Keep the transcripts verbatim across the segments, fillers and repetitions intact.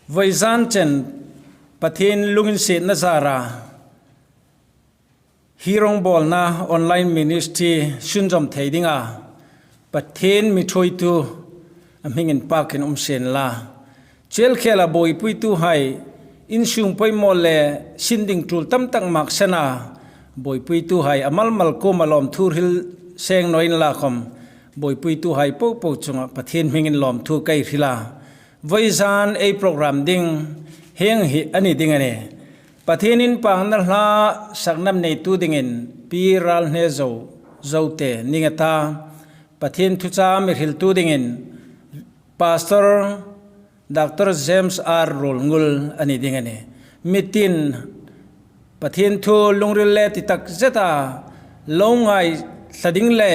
Vawizan chen Pathien lunginsietna zara hi rongbawlna online ministry sunzawm thei dinga Pathien mi thuoitu a hming inpakin um sien la. Chelkhela buoipuituhai insung poimaw le sin ding tul tam tak maksana buoipuituhai a malmal kuoma lawmthu hril seng naw inla khawm, buoipuituhai popo chunga Pathien hmingin lawmthu ka hril a. Vawizan ei program ding hieng hi a ni ding a nih. Pathien inpakna hla saknam neitu dingin Pi Ralhnezo Zote ni ngei ta, Pathien thuchah mi hriltu dingin Pastor Doctor James R Ruolngul a ni ding a nih. Mi tin Pathien thu lungril le ti tak zeta lo ngaithla ding le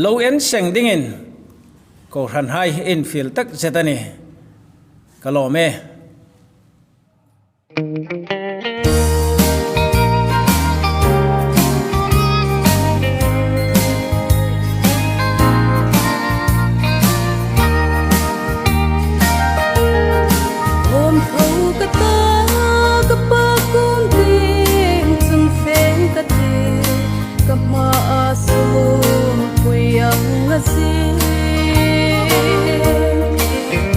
lo en seng dingin kohranhai infiel tak zet a nih. Ka lawm e. Hawm tho ka ta, ka pa kuom tieng chun fe ka tih, ka hmaa sum pui ang a si.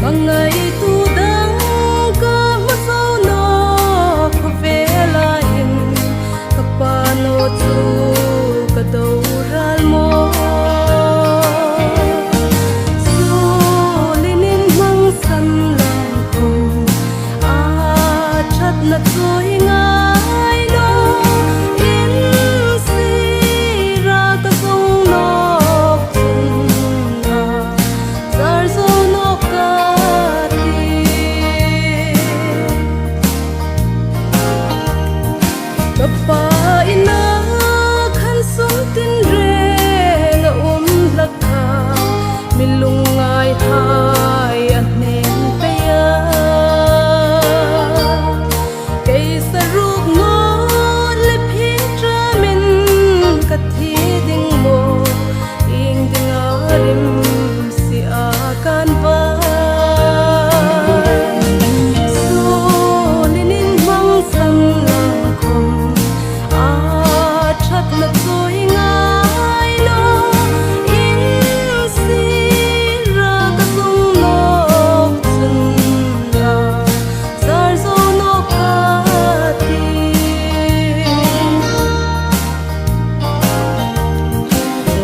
Hmangaitu dang ka hmu zo naw khawvela hin, ka pa naw chu ka do ral maw. Suolin inhmangsan lang khawm a ṭhatna chu hi ngai naw, in sira ka zong nawk chun a zar zo nawk ka tih. Ka pa ina khan sung tinreng a um hlak kha, mi lungngaihai a hnem pei a. Kei saruk ngawt le phing ṭamin ka thi ding maw, ieng dinga rim si a kan va. Suolin inhmangsan lang khawm a ṭhatna chu hi ngai naw, in sira ka zong nawk chun a zar zo nawk ka tih.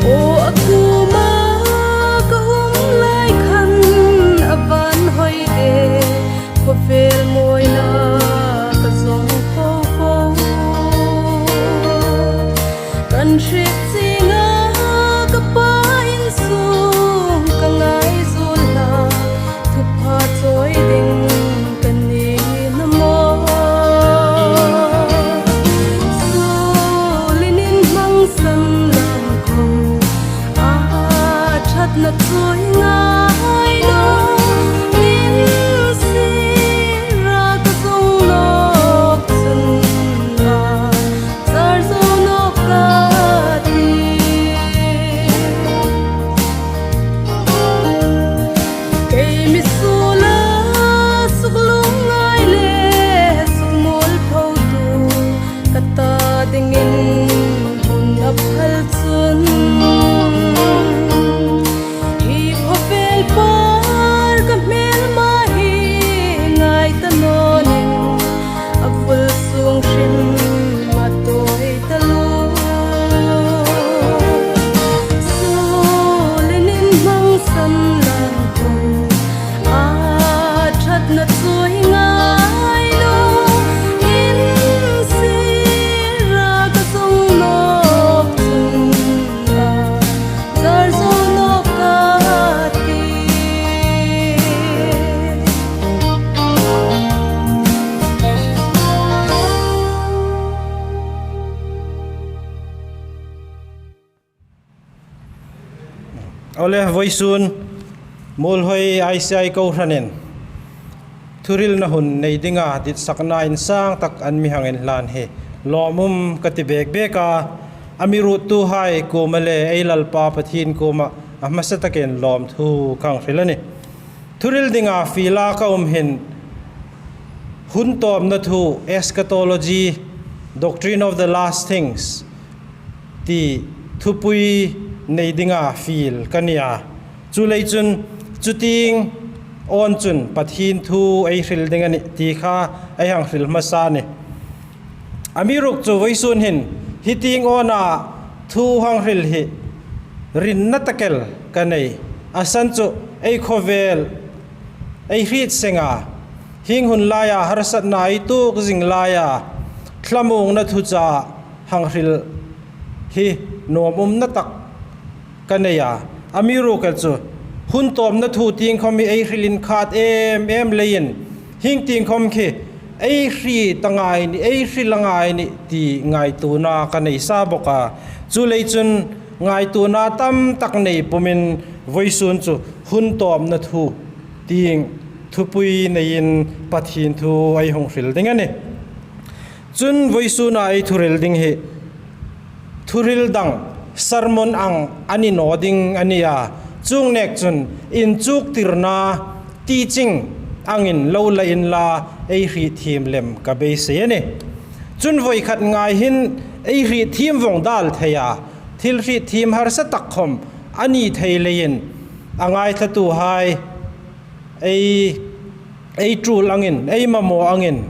Aw, a kuoma ka hung lai khan a van hoi de, khawvel mawina ka zong fo fo. Kan hriet zinga ka pa insung ka ngai zuol a, thupha chawi ding ka ni naw maw. Suolin inhmangsan lang khawm a ṭhatna chu hi ngai naw, in sira ka zong nawk chun a zar zo nawk ka tih. Kei mi suola suklungngai le sukmuolphotu ka ta dingin hun a phal chun, hi khawvel par ka hmelma hi ngai ta naw ning, a vul sung hrim a tawi taluo. Suolin inhmangsan lang khawm a ṭhatna chu hi ngai naw, in sira ka zong nawk chun a zar zo nawk ka tih. Awle, vawisun Muolhoi I C I kohranin thuhrilna hun nei dinga ditsakna insang tak an mi hang inhlan hi lawmum ka ti bek bek a, a mi ruottuhai kuoma le ei Lalpa Pathien kuoma a hmasa takin lawmthu ka hang hril a nih. Thuhril dinga fiela ka um hin, hun tawpna thu, eschatology, doctrine of the last things, ti thupui nei dinga fiel ka nih a. Chuleiin chun, chutieng awn chun Pathien thu ei hril ding a nih ti kha ei hang hril hmasa a nih. Amiruokchu vawisun hin, hi tieng awna thu hang hril hi rinna tak el ka nei. A san chu ei khawvel, ei hriet senga, hieng hun laia harsatna ei tuok zing laia, thlamuongna thucha hang hril hi nuom umna tak ka nei a. Amiruokchu, hun tawpna thu tieng khawm hi ei hril inkhât em em leiin, hieng tieng khawm khi ei hriet a ngai a nih, ei hril a ngai a nih ti ngaituona ka nei sa bawk a. Chuleiin chun ngaituona tam tak nei pumin vawisun chu hun tawpna thu tieng thupui neiin Pathien thu ei hung hril ding a nih. Chun vawisuna ei thuhril ding hi thuhril dang, sermon ang a ni naw ding a nih a. Chuong nek chun inchuktirna, teaching angin lo la inla, ei hrethiem lem ka beisei a nih. Chun vawikhat ngai hin ei hrethiem vawng dal thei a, thil hrethiem harsa tak khawm a ni thei leiin, a ngaithlatuhai, ei, ei tul angin, ei mamaw angin,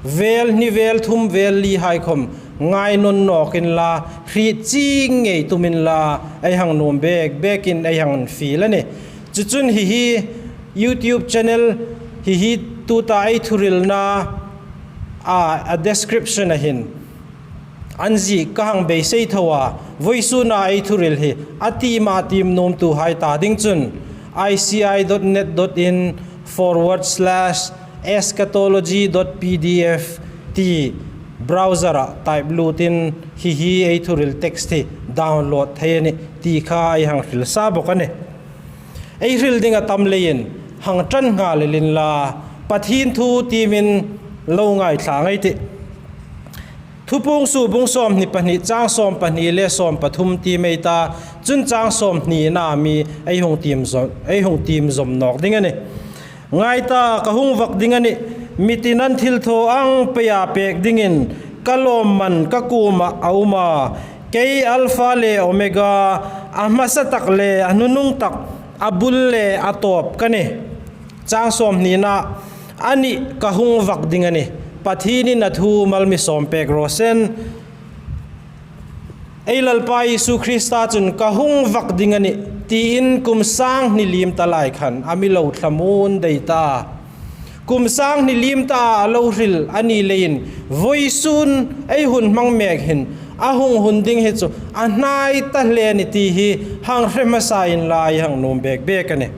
vel hni, vel thum, vel li hai khawm ngai nawn nawk inla, hriet chieng ngei tum inla, ei hang nuom bek bekin ei hang fiel a nih. Chu chun hi hi YouTube channel, hi hi tuta ei thuhrilna a, a description-a hin an ziek ka hang beisei tho a. Vawisuna ei thuhril hi a tiem a tiem nuomtuhai ta ding chun, I C I dot net dot in forward slash eschatology dot P D F ti browser-a type lutin hi hi ei thuhril text hi download thei a nih ti kha ei hang hril sa bawk a nih. Ei hril ding a tam leiin hang ṭan nghal el inla, Pathien thu tiemin lo ngaithla ngei ei tih. Thupuong su bung sawmhni pahni, chang sawm pahni le sawm pathum tiem ei ta, chun chang sawmhnina mi ei hung tiem zawm, ei hung tiem zawm nawk ding a nih. Ngai ta, ka hung vak ding a nih, mitin an thilthaw ang peia pek dingin ka lawmman ka kuoma a um a. Kei Alpha le Omega, a hmasa tak le a nunung tak, a bul le a tawp ka nih. Chang sawmhnina, a nih, ka hung vak ding a nih. Pathienin a thu mal mi sawm pek raw se. Ei Lalpa Isu Krista chun ka hung vak ding a nih tiin kum sang hni liem ta lai khan a mi lo thlamuon dai ta. Kum sang hni liem ta a lo hril a ni leiin, vawisun ei hun hmang mek hin a hung hun ding hi chu a hnai ta hle a nih ti hi hang hre hmasa inla, ei hang nuom bek bek a nih.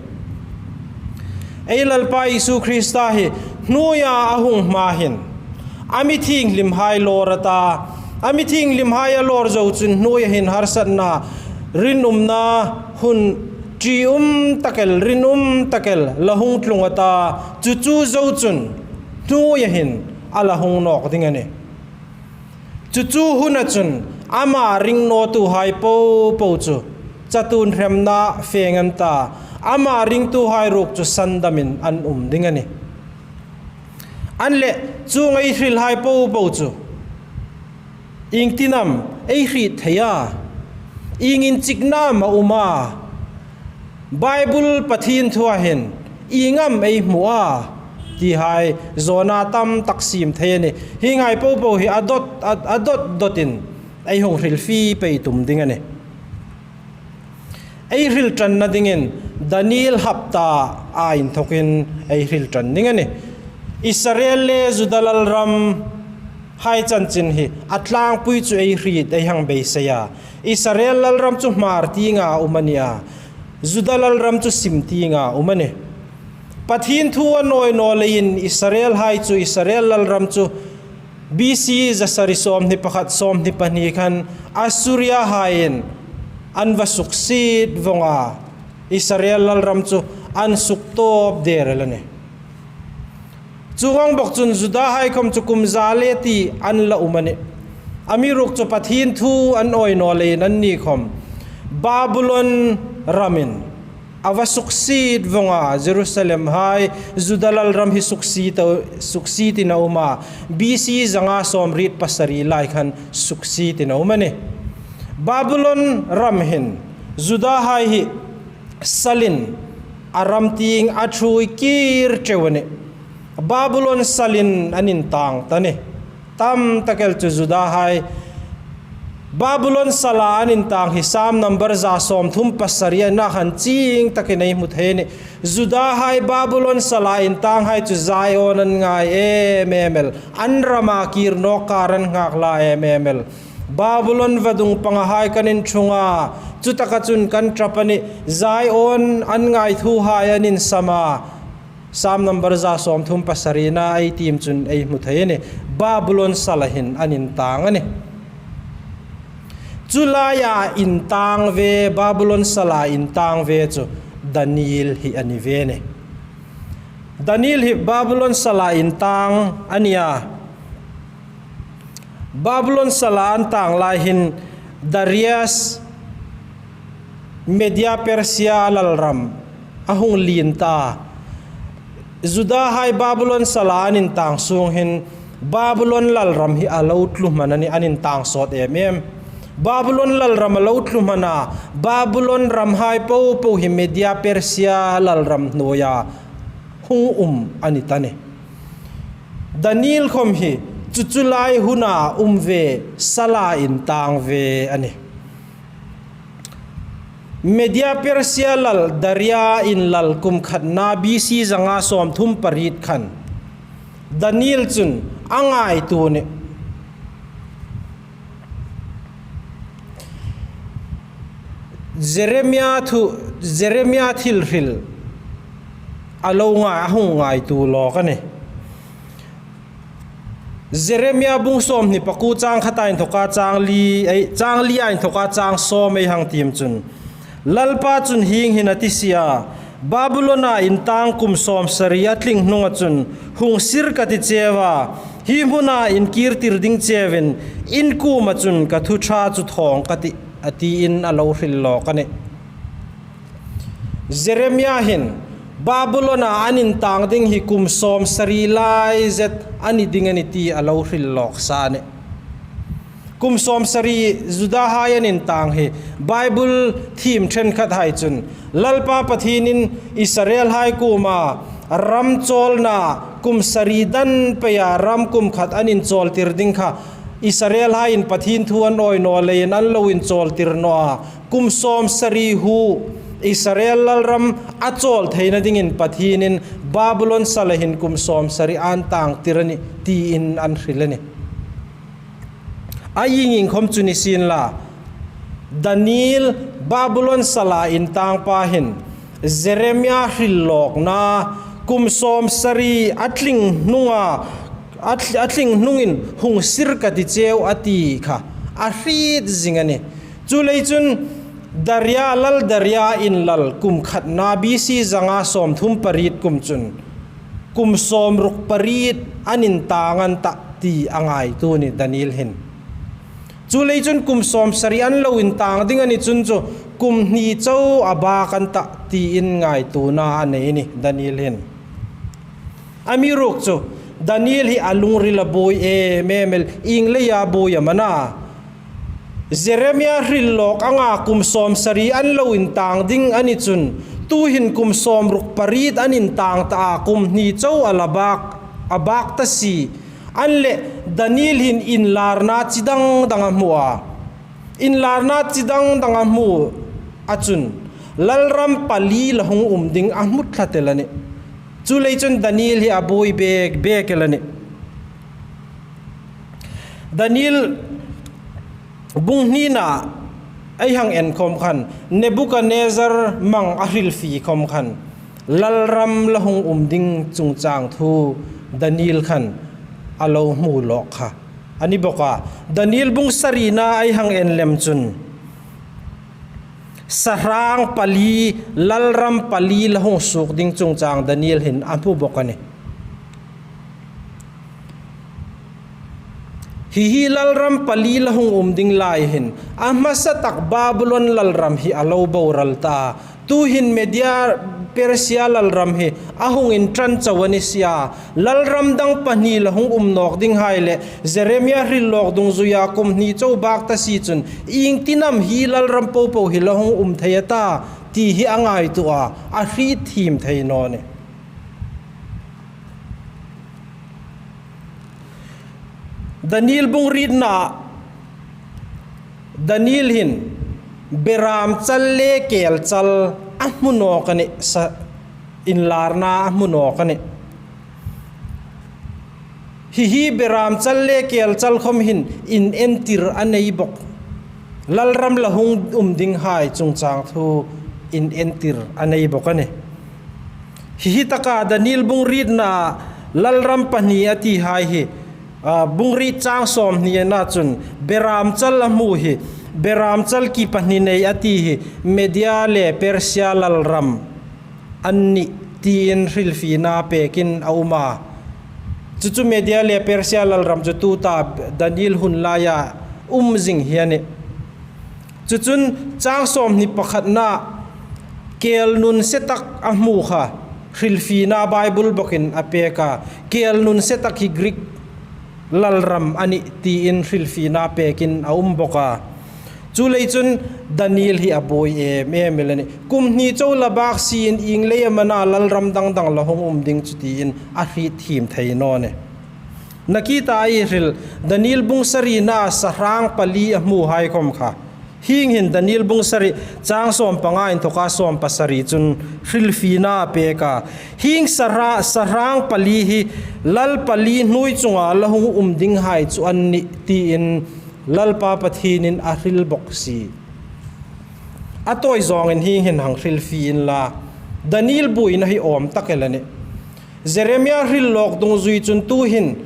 Ei Lalpa Isu Krista hi hnuoia a hung hma hin a mi thienghlimhai lawr a ta, a mi thienghlimhai a lawr zo chun hnuoia hin harsatna, rinumna hun ṭium tak el, rinum tak el la hung tlung a ta, chu chu zo chun hnuoia hin a la hung nawk ding a nih. Chu chu huna chun ama ring nawtuhai popo chu chatuon hremna feng an ta, ama ringtuhai ruok chu sandamin an um ding a nih. An leh chuong ei hrilhai popo chu iengtin am ei hriet thei a, ieng inchikna am a um a, Bible Pathien thua hin ieng am ei hmu a, tihai zawna tam tak siem thei a nih. Hienghai popo hi a dot, a, a dot dotin ei hung hrilfie pei tum ding a nih. Ei hril ṭanna dingin Daniel hapta a inthokin ei hril ṭan ding a nih. Israel le Juda lalramhai chanchin hi a tlangpui chu ei hriet ei hang beisei a. Israel lalram chu hmar tienga um a nih a, Juda lalram chu sim tienga um a nih. Pathien thu a nawi naw leiin Israelhai chu, Israel lalram chu B C zasari sawmhni pakhat, sawmhni pahni khan Assyriahaiin an va suksiet vawng a, Israel lalram chu an suktawp der el a nih. Chuong ang bawk chun Judahai khawm chu kum za le ti an la um a nih. Amiruokchu Pathien thu an awi naw leiin anni khawm Babylon ramin a va suksiet vong a, Jerusalem hai, Juda lalram hi suksiet a, suksietin a um a, B C zanga sawmriet pasari lai khan suksietin a um a nih. Babylon ram hin Juda hai hi salin a ram tieng a ṭhuoi kir ṭeu a nih. Babylon salin an intang ta a nih. Tam tak el chu Juda hai Babylon sala an intang hi Sam number za sawmthum pasari-a khan chieng takin ei hmu thei a nih. Juda hai Babylon sala intang hai chu Zion an ngai em em el. An rama kir nawk kar an nghak la em em el. Babylon vadung panga hai kan inṭhung a, chutaka chun kan ṭap a nih. Zion an ngai thu hai an insam a. Sam number za sawmthum pasari-na ei tiem chun ei hmu thei a nih. Babylon sala hin an intang a nih. Chu laia intang ve, Babylon sala intang ve chu Daniel hi a ni ve a nih. Daniel hi Babylon sala intang a nih a. Babylon sala an tang lai hin Darius, Media Persia lalram a hung lien ta. Juda hai Babylon sala an intang sung hin Babylon lalram hi a lo tlu hman a nih, an intang sawt em em. Babylon lalram a lo tlu hman a, Babylon ram hai po po hi Media Persia lalram hnuoia hung um a ni ta a nih. Daniel khom hi chu chu lai huna um ve, sala intang ve a nih. Media Persia lal Daria inlal kum khatna B C zanga sawmthum pariet khan Daniel chun a ngaituo a nih. Jeremia thu, Jeremia thil hril a lo ngai, a hung ngaituo lawk a nih. Jeremia bung sawmhni pakuo chang khata inthoka chang li, ei, chang lia inthoka chang sawm ei hang tiem chun, Lalpa chun hieng hin a ti si a, Babylona intang kum sawmsari a tling hnunga chun hung sir ka ti cheu a, hi hmuna inkirtir ding cheuvin in kuoma chun ka thu ṭha chu thawng ka tih, a tiin a lo hril lawk a nih. Jeremia hin Babylona an intang ding hi kum sawmsari lai zet a ni ding a nih ti a lo hril lawk sa a nih. Kum sawmsari Juda hai an intang hi Bible thiem ṭhenkhat hai chun Lalpa Pathienin Israel hai kuoma ram chawlna kum sari dan peia ram kum khat an inchawltir ding kha Israel haiin Pathien thu an awi naw leiin an lo inchawltir naw a, kum sawmsari hu Israel lalram a chawl theina dingin Pathienin Babylon sala hin kum sawmsari an tangtir a nih tiin an hril a nih. A ieng ieng khom chu ni sien la, Daniel Babylon sala intangpa hin Jeremia hril lawkna kum sawmsari a tling hnunga, a tl-, a tling hnungin hung sir ka ti cheu a ti kha a hriet zing a nih. Chuleiin chun Daria, lal Daria inlal kum khatna B C zanga sawmthum pariet kum chun kum sawmruk pariet an intang an tah ti a ngaituo a nih Daniel hin. Chuleiin chun kum sawmsari an lo intang ding a ni chun chu kum hni chau a bak an tah tiin ngaituona a nei a nih Daniel hin. Amiruokchu Daniel hi a lungril a buoi em em el, ieng leia buoi am a na? Jeremia hril lawk anga kum sawmsari an lo intang ding a ni chun, tuhin kum sawmruk pariet an intang ta a, kum hni chau a la bak, a bak ta si. An leh Daniel hin inlarna chi dang dang a hmu a. Inlarna chi dang dang a hmu a chun, lalram pali la hung um ding a hmu tlat el a nih. Chuleiin chun Daniel hi a buoi bek bek el a nih. Daniel bung hnina ei hang en khom khan, Nebuchadnezzar mang a hrilfie khom khan, lalram la hung um ding chungchang thu Daniel khan a lo hmu lawk kha a ni bawk a. Daniel bung sarina ei hang en lem chun, sahrang pali, lalram pali la hung suok ding chungchang Daniel hin a hmu bawk a nih. Hi hi lalram pali la hung um ding lai hin, a hmasa tak Babylon lalram hi a lo boral ta a, Tuhin Media Persia lalram hi a hung inṭan chau a ni si a. Lalram dang pahni la hung um nawk dinghai le Jeremia hril lawk dungzuia kum hni chau bak ta si chun iengtin am hi lalram popo hi la hung um thei a ta ti hi a ngaituo a, a hriet thiem thei naw nih. Daniel bung rietna, Daniel hin beram chal le kel chal a hmu nawk a nih, sa inlarna a hmu nawk a nih. Hi hi beram chal le kel chal khom hin inentir a nei bawk. Lalram la hung um dinghai chungchang thu inentir a nei bawk a nih. Hi hi taka Daniel bung rietna lalram pahni a tihai hi, a, bung riet chang sawmhni na chun beram chal a hmu hi, beram chal ki pahni nei a ti hi Media le Persia lalram an nih tiin hrilfiena pekin a um a. Chu chu Media le Persia lalram chu tuta Daniel hun laia um zing hi a nih. Chu chun chang sawmhni pakhatna kel nunse tak a hmu kha hrilfiena Bible bawkin a pek a. Kel nunse tak hi Greek lalram a nih tiin hrilfiena pekin a um bawk a. Chuleiin chun Daniel hi a buoi em em el a nih. Kum hni chau la bak siin ieng leia am a na lalram dang dang la hung um ding chu tiin a hriet thiem thei naw nih. Nakita ei hril Daniel bung sarina sahrang pali a hmuhai khom kha. Hieng hin Daniel bung sari chang sawm panga inthoka sawm pasari chun hrilfiena a pek a. Hieng sahra-, sahrang pali hi lal pali hnuoi chunga la hung um dinghai chu an nih tiin Lalpa Pathienin a hril bawk si. A tawi zawngin hieng hin hang hrilfie inla. Daniel buoina hi awm tak el a nih. Jeremia hril lawk dungzui chun tuhin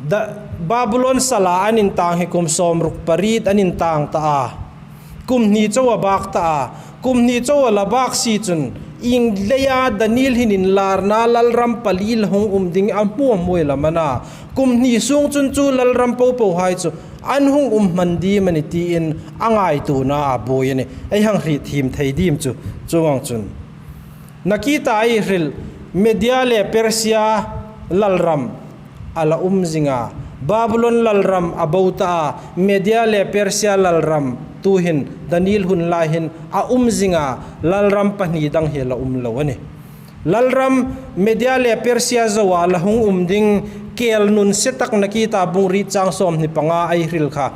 Da-, Babylon sala an intang hi kum sawmruk pariet an intang ta a. Kum hni chau a bak ta a. Kum hni chau a la bak si chun ieng leia Daniel hin inlarna lalram pali la hung um ding a hmu a hmu el am a na. Kum hni sung chun chu lalram popohai chu an hung um hman ding am a ni tiin a ngaituona a buoi a nih. Ei hang hriet thiem thei ding chu chuong ang chun. Nakita ei hril Media le Persia lalram a la um zing a. Babylon lalram a bo ta a, Media le Persia lalram tuhin Daniel hun lai hin a um zing a, lalram pahni dang hi la um lo a nih. Lalram Media le Persia zoa la hung um ding kel nunse tak Nakita bung riet chang sawmhni panga ei hril kha.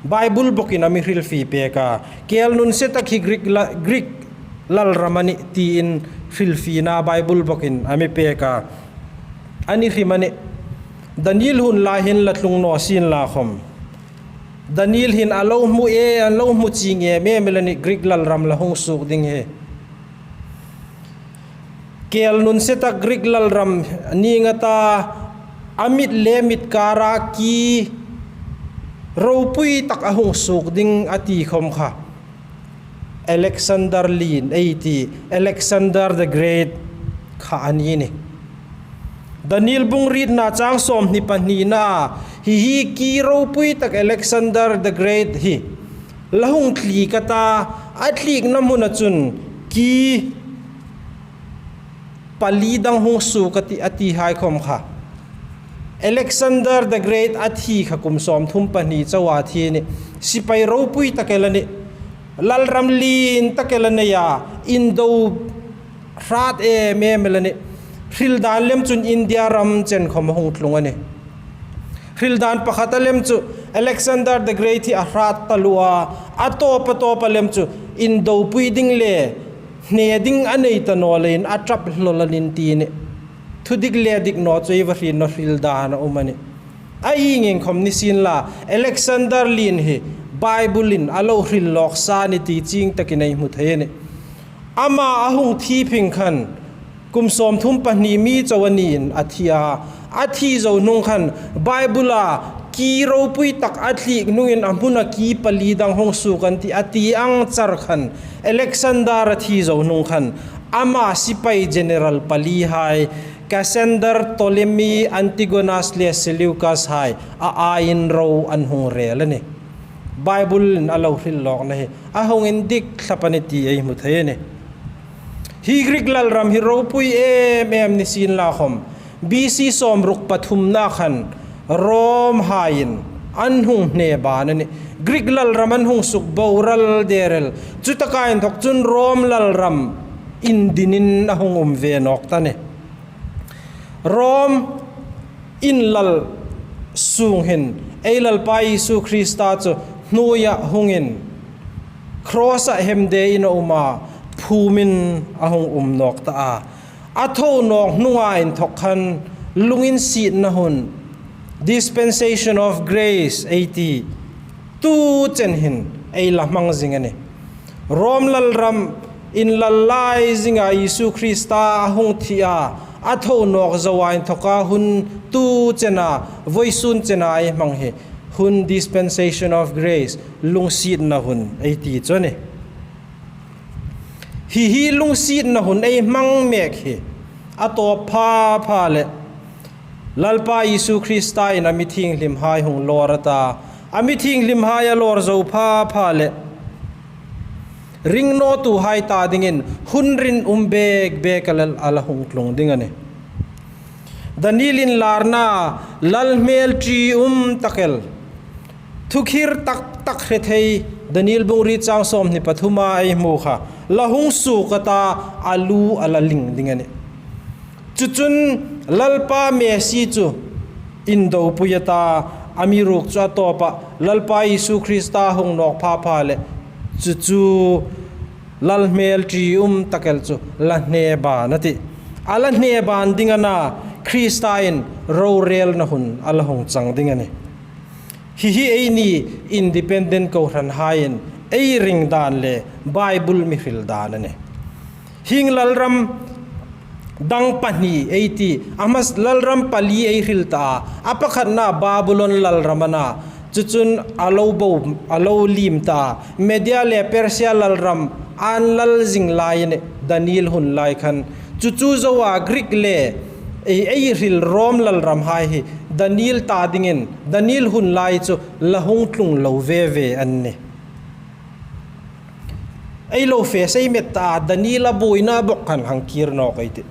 Bible bawkin a mi hrilfie pek a. Kel nunse tak hi Greek la-, Greek lalram a nih tiin hrilfiena Bible bawkin a mi pek a. A ni hrim a nih. Daniel hun lai hin la tlung naw sien la khom. Daniel hin a lo hmu e, a lo hmu chieng em em el a nih Greek lalram la hung suok ding hi. Kel nunse tak Greek lalram ning a ta, a mit le mit kara ki ropui tak a hung suok ding a ti khom kha Alexander Lien ei ti, Alexander the Great kha a ni nih. Daniel bung rietna chang sawmhni pahnina, hi hi ki ropui tak Alexander the Great hi la hung tliek a ta, a tliekna hmuna chun ki pali dang hung suok a ti, a tihai khom kha. Alexander the Great a thi kha kum sawmthum pahni chau a thi a nih. Sipai ropui tak el a nih. Lalram lien tak el a nei a. Indo hrat em em el a nih. Hril dan lem chun India ram chen khom a hung tlung a nih. Hril dan pakhat a lem chu Alexander the Great hi a hrat taluo a, a tawp a tawp a lem chu indopui ding le hne ding a nei ta naw leiin a ṭap hlawl a nih ti a nih. Thudik le dik naw chu ei va hriet naw hril dan a um a nih. A ieng ieng khom ni sien la, Alexander lien hi Bible-in a lo hril lawk sa a nih ti chieng takin ei hmu thei a nih. Ama a hung thi phing khan, kum sawmthum pahni mi chau a niin a thi a. A thi zo hnung khan Bible-a ki ropui tak a tliek hnungin a hmuna ki pali dang hung suok an tih a ti ang char khan, Alexander a thi zo hnung khan ama sipai general palihai, Cassander, Ptolemy, Antigonus le Seleucus hai a aiin ro an hung rel a nih. Bible-in a lo hril lawkna hi a hung indik thlap a nih ti ei hmu thei a nih. Hi Greek lalram hi ropui em em ni sienla khawm, B C sawmruk pathumna khan Rom haiin an hung hne ban a nih. Greek lalram an hung sukboral der el. Chutaka inthok chun Rom lalram indinin a hung um ve nawk ta a nih. Rom inlal sung hin ei Lalpa Isu Krista chu hnuoia hungin cross-a hemdein a um a, phumin a hung um nawk ta a. A tho nawk hnunga inthok khan lunginsietna hun, dispensation of grace ei ti, tu chen hin ei la hmang zing a nih. Rom lalram inlal lai zinga Isu Krista a hung thi a, a tho nawk zoa inthoka hun tu chena, vawisun chena ei hmang hi hun dispensation of grace, lungsietna hun ei ti chu a nih. Hi hi lungsietna hun ei hmang mek hi a tawp pha pha leh Lalpa Isu Krista-in a mi thienghlimhai hung lawr a ta, a mi thienghlimhai a lawr zo pha pha leh ringnawtuhai ta dingin hun rinum bek bek a la, a la hung tlung ding a nih. Daniel inlarna, lal hmel ṭium tak el, thukhir tak tak hre thei, Daniel bung riet chang sawmhni pathuma ei hmu kha, la hung suok a ta, a lu a la ling ding a nih. Chu chun Lalpa Messi chu indopui a ta, amiruokchu a tawpa Lalpa Isu Krista hung nawk pha pha leh chu chu lal hmel ṭium tak el chu la hne ban a tih. A la hne ban ding a na, Krista-in rorelna hun a la hung chang ding a nih. Hi hi eini independent kohranhaiin ei ring dan le Bible mi hril dan a nih. Hieng lalram dang pahni ei ti, a hma lalram pali ei hril ta a, a pakhatna Babylon lalram a na, chu chun a lo bo, a lo liem ta, Media le Persia lalram an lal zing lai a nih, Daniel hun lai khan. Chu chu zoa Greek le ei, ei hril Rom lalramhai hi Daniel ta dingin, Daniel hun lai chu la hung tlung lo ve ve an nih. Ei lo fe sei met ta, Daniel a buoina bawk khan hang kir nawk ei tih.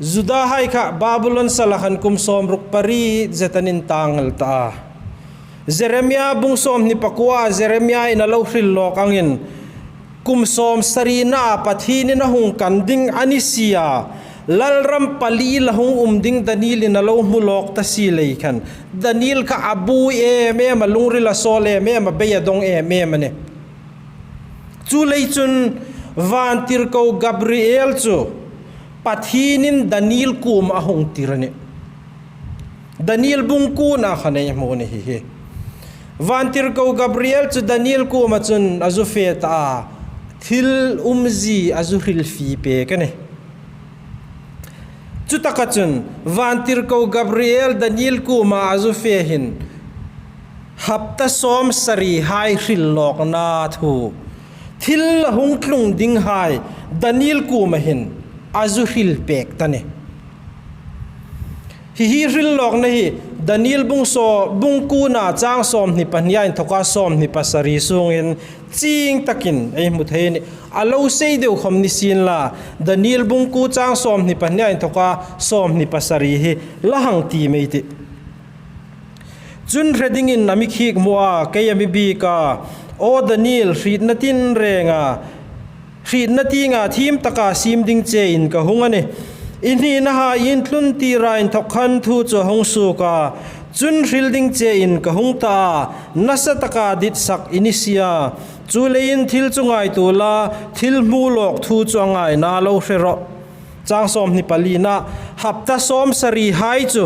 Judahai kha Babylon sala khan kum sawmruk pariet zet an intang el ta a. Jeremia bung sawmhni pakua, Jeremia-in a lo hril lawk angin, kum sawmsarina Pathienin a hung kan ding a ni si a, lalram pali la hung um ding Daniel-in a lo hmu lawk ta si lei khan, Daniel kha a buoi em em, a lungril a sawl em em, a bei a dawng em em a nih. Chuleiin chun vantirko Gabriel chu Pathienin Daniel kuoma a hung tir a nih. Daniel bung kuona khan ei hmu a nih hi hi. Vantirko Gabriel chu Daniel kuoma chun a zu fe ta a, thil umzie a zu hrilfie pek a nih. Chutaka chun vantirko Gabriel Daniel kuoma a zu fe hin hapta sawmsarihai hril lawkna thu, thil la hung tlung dinghai Daniel kuoma hin a zu hril pek ta a nih. Hi hi hril lawkna hi Daniel bung saw, bung kuona chang sawmhni pahnia inthoka sawmhni pasari sungin chieng takin ei hmu thei a nih. A lo sei deu khawm ni sienla, Daniel bung kuo chang sawmhni pahnia inthoka sawmhni pasari hi la hang ti mei tih. Chun hre dingin a mi khik hmu a, kei a mi biek a, aw Daniel, hrietna tin renga, hrietna tienga thiem taka siem ding chein ka hung a nih. I hninahai inthlun tira inthok khan thu chu a hung suok a, chun hril ding chein ka hung ta a, nasa taka ditsak i ni si a. Chuleiin thil chu ngaituo la, thil hmu lawk thu chu a ngaina lo hre rawh. Chang sawmhni palina, hapta sawmsarihai chu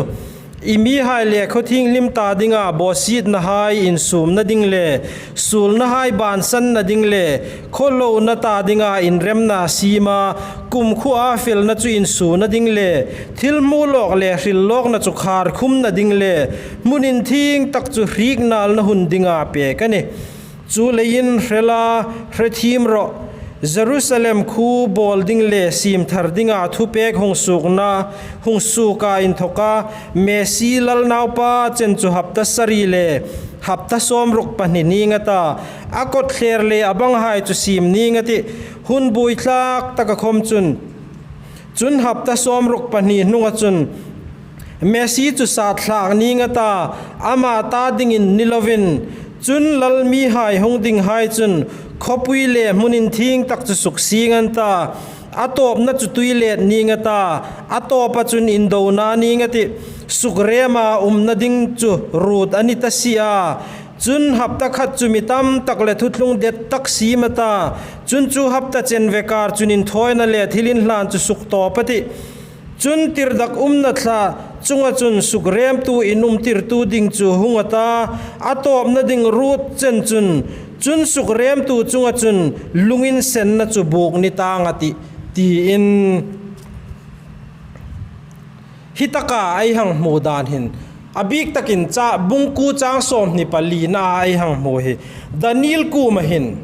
i mihai le khaw thienghlim ta dinga bawsietnahai insumna ding le, suolnahai bansanna ding le, khawlona ta dinga inremna siema, kumkhuoa felna chu insuona ding le, thil hmu lawk le hril lawkna chu khar khumna ding le, hmun inthieng tak chu hriek nalna hun dinga pek a nih. Chuleiin hre la, hre thiem rawh, Jerusalem khuo bawl ding le siem thar dinga thupek hung suokna, hung suoka inthawka Messi Lal Naupa chen chu hapta sari le hapta sawmruk pahni ning a ta, a kawtthler le a banghai chu siem ning a tih. Hun buoi thlak taka khawm chun, chun hapta sawmruk pahni hnunga chun Messi chu sat thlak ning a ta, ama ta dingin ni lovin, chun lal mihai hung dinghai chun khawpui le hmun inthieng tak chu suksieng an ta, a tawpna chu tuilet ning a ta, a tawpa chun indona ning a tih. Sukrema umna ding chu ruot a ni ta si a, chun hapta khat chu mi tam tak le thuthlung det tak siem a ta, chun chu hapta chen vekar chun inthawina le thilinhlan chu suktawp a tih. Chun tirdak umna thla chunga chun sukremtu inumtirtu ding chu hung a ta, a tawpna ding ruot chen chun, chun sukremtu chunga chun lunginsenna chu buk ni tang a tih, tiin. Hi taka ei hang hmu dan hin, a bik takin cha bung kuo chang sawmhni palina ei hang hmu hi, Daniel kuoma hin,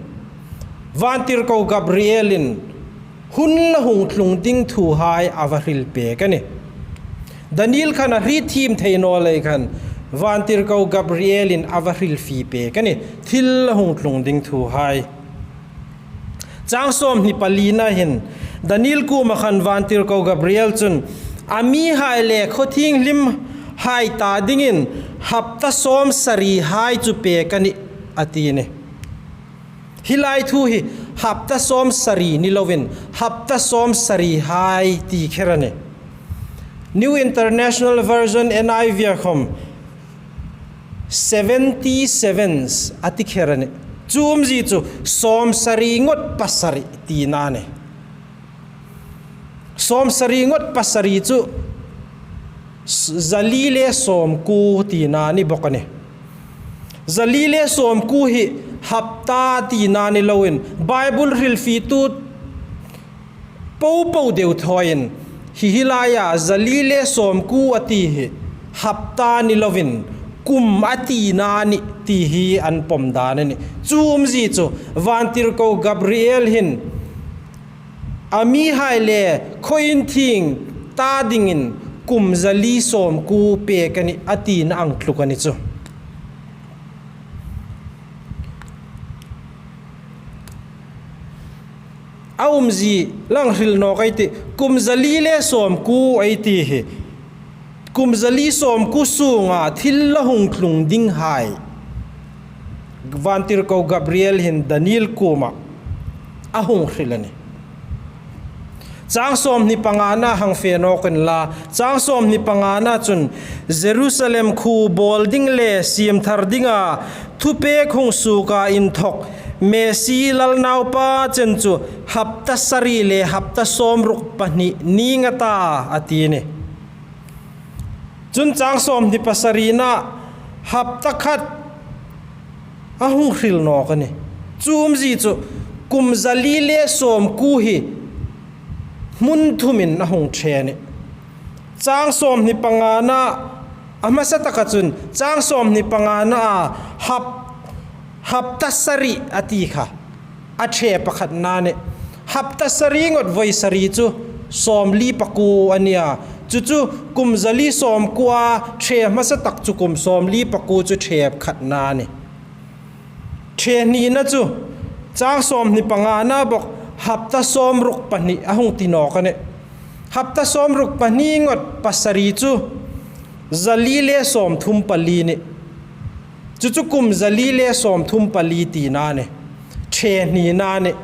vantirko Gabrielin, hun la hung tlung ding thuhai a va hril pek a nih. Daniel khan a hriet thiem thei naw lei khan, vantirko Gabrielin a va hrilfie pek a nih, thil la hung tlung ding thuhai. Chang sawmhni palina hin, Daniel kuoma khan vantirko Gabriel chun, a mihai le khaw thienghlimhai ta dingin hapta sawm sarihai chu pek a nih, a ti nih. Hi lai thu hi hapta sawm sari ni lovin, hapta sawm sarihai ti kher a nih. New International Version, N I V a khawm, seventy sevens a ti kher a nih. Chu umzie chu sawm sari ngot pasari tina a nih. Sawm sari ngot pasari chu s-, zali le sawmkuo tina a ni bawk a nih. Zali le sawmkuo hi hapta tina ni loin, Bible hrilfietu popo deuthawin, hi hi laia zali le sawmkuo a ti hi hapta ni lovin, kum a tina a nih ti hi an pawm dan a nih. Chu umzie chu vantirko Gabriel hin, a mihai le khaw inthieng ta dingin kum zali sawmkuo pek a nih, a tina ang tluk a ni chu. A umzie la hril nawk ei tih, kum zali le sawmkuo ei ti hi. Kum zali sawmkuo sunga thil la hung tlung dinghai vantirko Gabriel hin Daniel kuoma a hung hril a nih. Chang sawmhni pangana hang fe nawk inla, chang sawmhni pangana chun Jerusalem khuo bawl ding le siem thar dinga thupek hung suoka inthawk Messi Lal Naupa chen chu hapta sari le hapta sawmruk pahni ning a ta, a ti nih. Chun chang sawmhni pasarina hapta khat a hung hril nawk a nih. Chu umzie chu kum zali le sawmkuo hi hmun thumin a hung ṭhe a nih. Chang sawmhni pangana, a hmasa taka chun chang sawmhni pangana a hap-, hapta sari a ti kha, a ṭhe pakhatna a nih. Hapta sari ngot voi sari chu sawmli pakuo a nih a. Chu chu kum zali sawmkuoa ṭhe hmasa tak chu kum sawmli pakuo chu ṭhe khatna a nih. Ṭhe hnina chu chang sawmhni pangana bawk hapta sawmruk pahni a hung ti nawk a nih. Hapta sawmruk pahni ngot pasari chu zali le sawmthum pali a nih. Chu chu kum zali le sawmthum pali tina a nih. Ṭhe hnina a nih.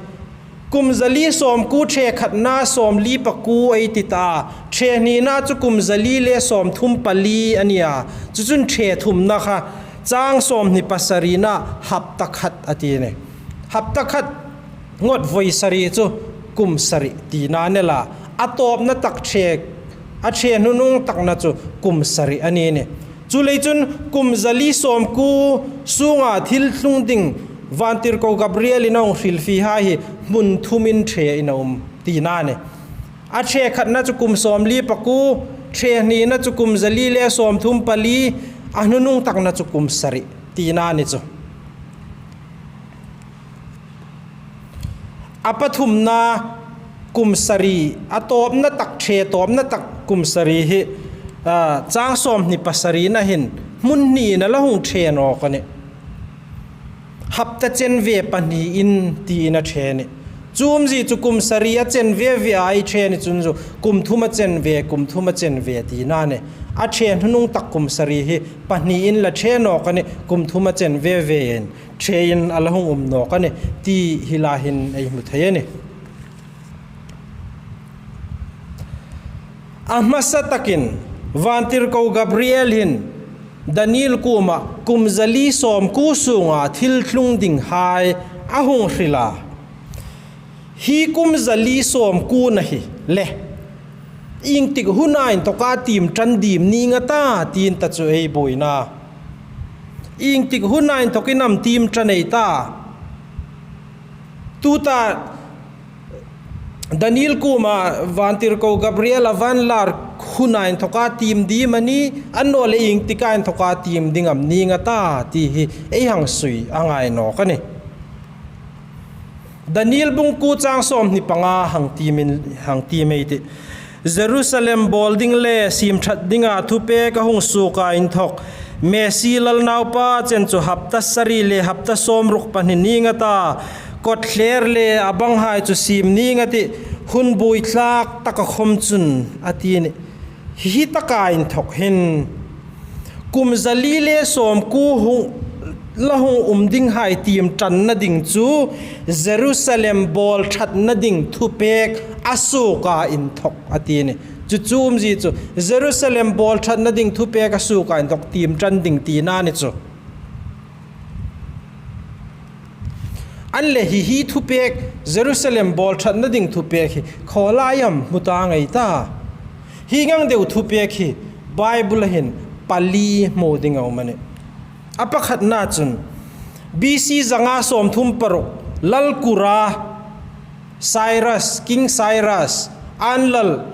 Kum zali sawmkuo ṭhe khatna sawmli pakuo ei ti ta. Ṭhe hnina chu kum zali le sawmthum pali a nih a. Chu chun ṭhe thumna kha chang sawmhni pasarina hapta khat a ti a nih. Hapta khat ngot voi sari chu kum sari tina a ni a. A tawpna tak ṭhe, a ṭhe hnunung takna chu kum sari a ni a nih. Chuleiin chun kum zali sawmkuo sunga thil tlung ding vantirko Gabrielin a hung hrilfiehai hi hmun thumin ṭhein a um tina a nih. A ṭhe khatna chu kum sawmli pakuo, ṭhe hnina chu kum zali le sawmthum pali, a hnunung takna chu kum sari tina a ni chu. A pathumna kum sari, a tawpna tak, ṭhe tawpna tak kum sari hi, a, chang sawmhni pasarina hin hmun hniin a la hung ṭhe nawk a nih. Hapta chen ve pahniin tiin a ṭhe a nih. Chu umzie chu kum sari a chen ve ve a ei ṭhe ni chun chu kum thum a chen ve, kum thum a chen ve tina a nih. A ṭhe hnunung tak kum sari hi pahniin la ṭhe nawk a nih, kum thum a chen ve vein ṭhein a la hung um nawk a nih ti hi la hin ei hmu thei a nih. A hmasa takin Vantirko Gabriel hin Daniel kuoma kum zali sawmkuo sunga thil tlung dinghai a hung hril a. Hi kum zali sawmkuona hi le iengtik huna inthawka tiem ṭan ding am ni nga ta tiin ta chu ei buoina. Iengtik huna inthawkin am tiem ṭan ei ta. Tuta Daniel kuoma Vantirko Gabriel a va inlar huna inthawka tiem ding am a ni, annawleh iengtika inthawka tiem ding am ni nga ta ti hi ei hang sui a ngai nawk a nih. Daniel bung kuo chang sawmhni panga hang tiem in, hang tiem ei tih. Jerusalem bawl ding le siem ṭhat dinga thupek a hung suoka inthawk Messi lal naupa chen chu hapta sari le hapta sawmruk pahni ni nga ta, kawtthler le a banghai chu siem ni nga tih, hun buoithlak taka khawm chun a ti a nih. Hi taka inthawk hin kum zali le sawmkuo hung la hung um dinghai tiem ṭanna ding chu Jerusalem bawl ṭhatna ding thupek a suoka inthawk a ti a nih. Chu chu umzie chu Jerusalem bawl ṭhatna ding thupek a suoka inthawk tiem ṭan ding tina a ni chu. Annawleh hi hi thupek, Jerusalem bawl ṭhatna ding thupek hi khaw lai am hmu ta ngei ta. Hi ngang deu thupek hi Bible-a hin pali hmu ding a um a nih. A pakhatna chun B C zanga sawmthum paruk, Lal Kura, Cyrus, King Cyrus, an lal,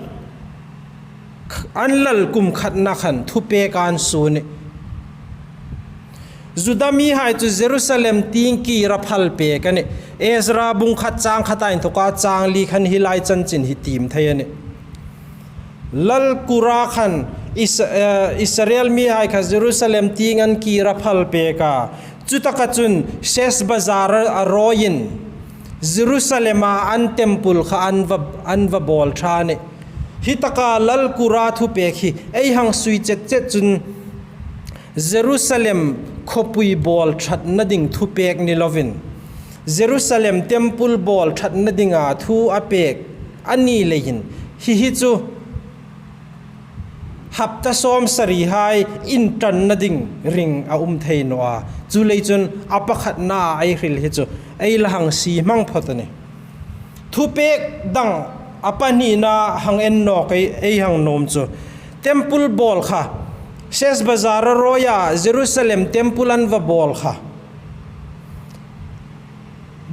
an lal kum khatna khan thupek an suo a nih. Juda mihai chu Jerusalem tieng kir a phal pek a nih. Ezra bung khat chang khata inthawka chang li khan hi lai chanchin hi tiem thei a nih. Lal Kura khan Is-, eh, Israel mihai kha Jerusalem tieng an kir a phal pek a. Chutaka chun Sheshbazzar a rawiin Jerusalem-a an temple kha an va, an va bawl ṭha a nih. Hi taka Lal Kura thupek hi ei hang sui chet chet chun Jerusalem khawpui bawl ṭhatna ding thupek ni lovin, Jerusalem temple bawl ṭhatna dinga thu a pek a ni leiin, hi hi chu hapta sawmsarihai inṭanna ding ring a um thei naw a. Chuleiin chun a pakhatna ei hril hi chu ei la hang sie hmang phawt a nih. Thupek dang a pahnina hang en nawk ei, ei hang nuom chu. Temple bawl kha, Sheshbazzar a rawia Jerusalem temple an va bawl kha,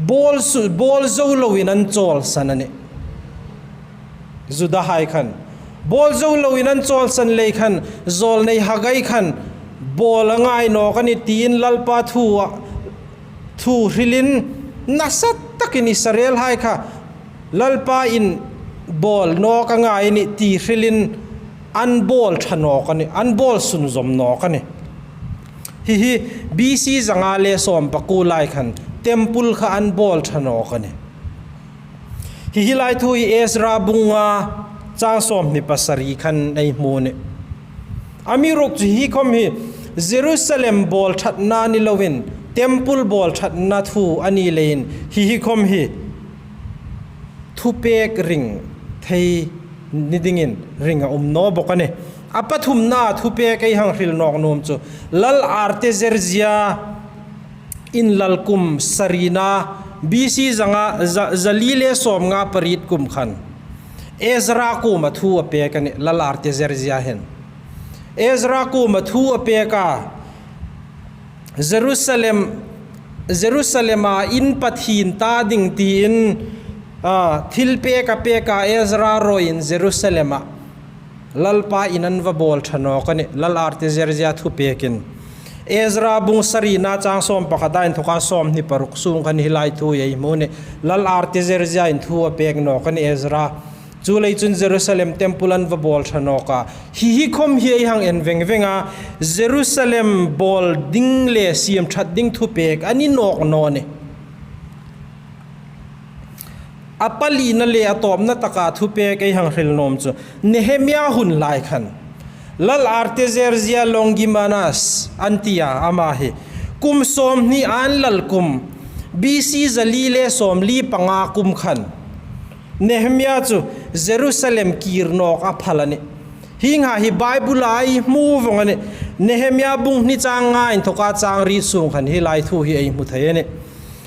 bawl su-, bawl zo loin an chawlsan a nih. Judahai khan bawl zo loin an chawlsan lei khan, zawlnei Haggai khan bawl a ngai nawk a nih tiin Lalpa thu a, thu hrilin nasa takin Israelhai kha Lalpa in bawl nawk a ngai a nih ti hrilin an bawl ṭha nawk a nih, an bawl sunzawm nawk a nih. Hi hi B C zanga le sawmpakuo lai khan temple kha an bawl ṭha nawk a nih. Hi hi lai thu hi Ezra bung nga chang sawmhni pasari khan ei hmu a nih. Amiruokchu hi khawm hi Jerusalem bawl ṭhatna ni loin temple bawl ṭhatna thu a ni leiin hi hi khawm hi thupek ring thei ni dingin ring a um naw bawk a nih. A pathumna thupek ei hang hril nawk nuom chu Lal Artaxerxes-a inlal kum sarina B C zanga, za, zali le sawmnga pariet kum khan Ezra kuoma thu a pek a nih, Lal Artaxerxes-a hin. Ezra kuoma thu a pek a, Jerusalem, Jerusalem-a in Pathien ta ding tiin, a, thilpek a pek a, Ezra rawiin Jerusalem-a Lalpa in an va bawl ṭha nawk a nih, Lal Artaxerxes-a thupekin. Ezra bung sarina chang sawm pakhat a inthoka sawmhni paruk sung khan hi lai thu ei hmu a nih. Lal Artazerzia in thu a pek nawk a nih Ezra. Chuleiin chun Jerusalem temple an va bawl ṭha nawk a. Hi hi khawm hi ei hang en veng veng a, Jerusalem bawl ding le siem ṭhat ding thupek a ni nawk naw nih. A palina le a tawpna taka thupek ei hang hril nuom chu Nehemia hun lai khan Lal Artazerzia Longimanas an ti a, ama hi kum sawmhni an lal kum, B C zali le sawmli panga kum khan Nehemia chu Jerusalem kir nawk a phal a nih. Hieng ang hi Bible-a ei hmu vong a nih. Nehemia bung hni chang nga inthoka chang riet sung khan hi lai thu hi ei hmu thei a nih.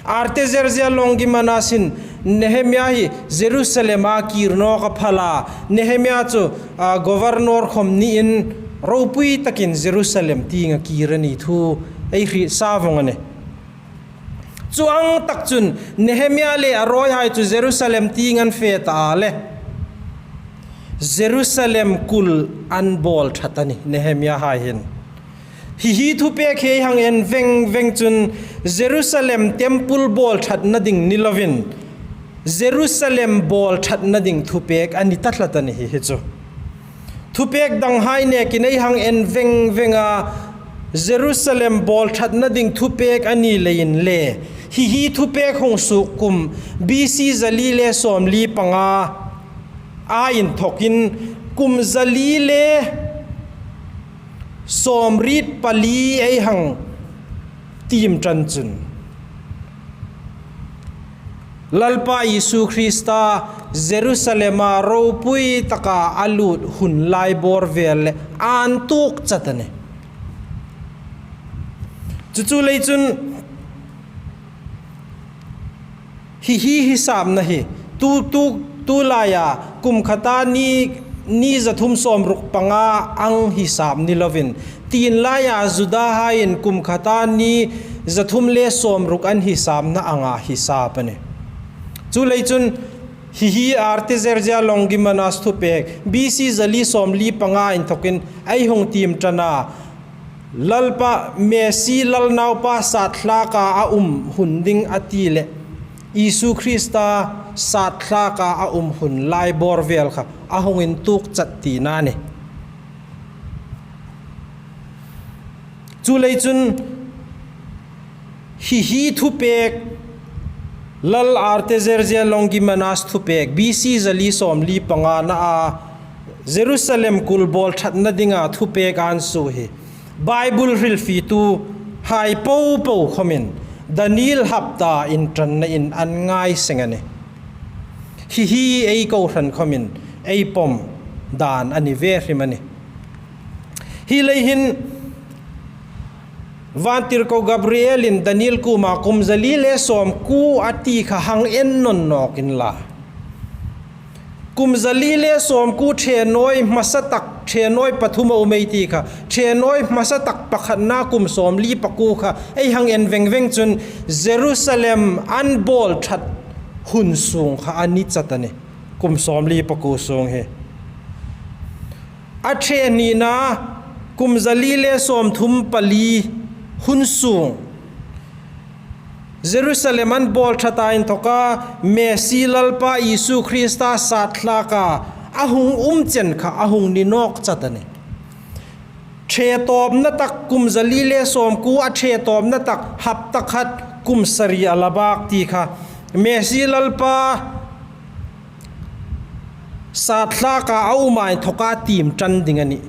Artazerzia Longimanas in Nehemia hi Jerusalem-a kir nawk a phal a, Nehemia chu, a, governor khawm niin ropui takin Jerusalem tienga kir a ni thu ei hriet sa vong a nih. Chuong ang tak chun Nehemia le a rawihai chu Jerusalem tieng an fe ta a le Jerusalem kul an bawl ṭhat a nih Nehemia hai hin. Hi hi thupek hi ei hang en veng veng chun Jerusalem temple bawl ṭhatna ding ni lovin, Jerusalem bawl ṭhatna ding thupek a ni ta tlat a nih hi hi chu. Thupek danghai nekin ei hang en veng veng a, Jerusalem bawl ṭhatna ding thupek a ni leiin le, hi hi thupek hung suok kum B C zali le sawmli panga a inthokin kum zali le sawmriet pali ei hang tiem ṭan chun Lalpa Isu Krista Jerusalem-a ropui taka a lut hun lai bawr vel le an tuok chat a nih. Chu chu lei chun hi hi hisapna hi tu, tu, tu laia kum khata ni, ni zathum sawmruk panga ang hisap ni lovin, tienlaia Juda haiin kum khata ni zathum le sawmruk an hisapna anga hisap a nih. Chu lei chun hi hi Artazerzia Longimanas thupek B C zali sawmli panga inthokin ei hung tiem ṭan a, Lalpa Messi Lal Naupa sat thlaka a um hun ding a ti le, Isu Krista sat thlaka a um hun lai bawr vel kha a hung intuok chat tina a nih. Chu lei chun hi hi thupek, Lal Artazerzia Longimanas thupek, B C zali sawmli panga na a Jerusalem kul bawl ṭhatna dinga thupek an suo hi Bible hrilfietuhai popo khawmin Daniel hapta inṭannain an ngai seng a nih. Hi hi ei kohran khawmin ei pawm dan a ni ve hrim a nih. Hi lei hin Vantirko Gabrielin Daniel kuoma kum zali le sawmkuo a ti kha hang en nawn nawk inla. Kum zali le sawmkuo ṭhenawi hmasa tak, ṭhenawi pathum a um ei ti kha, ṭhenawi hmasa tak pakhatna kum sawmli pakuo kha ei hang en veng veng chun Jerusalem an bawl ṭhat hun sung kha a ni chat a nih. Kum sawmli pakuo sung hi. A ṭhe hnina kum zali le sawmthum pali hun sung Jerusalem an bawl ṭhata inthoka Messi Lalpa Isu Krista sat thlaka a hung um chen kha a hung ni nawk chat a nih. Ṭhe tawpna tak kum zali le sawmkuo a ṭhe tawpna tak hapta khat kum sari a la bak ti kha Messi Lalpa sat thlaka a um a inthoka tiem ṭan ding a nih.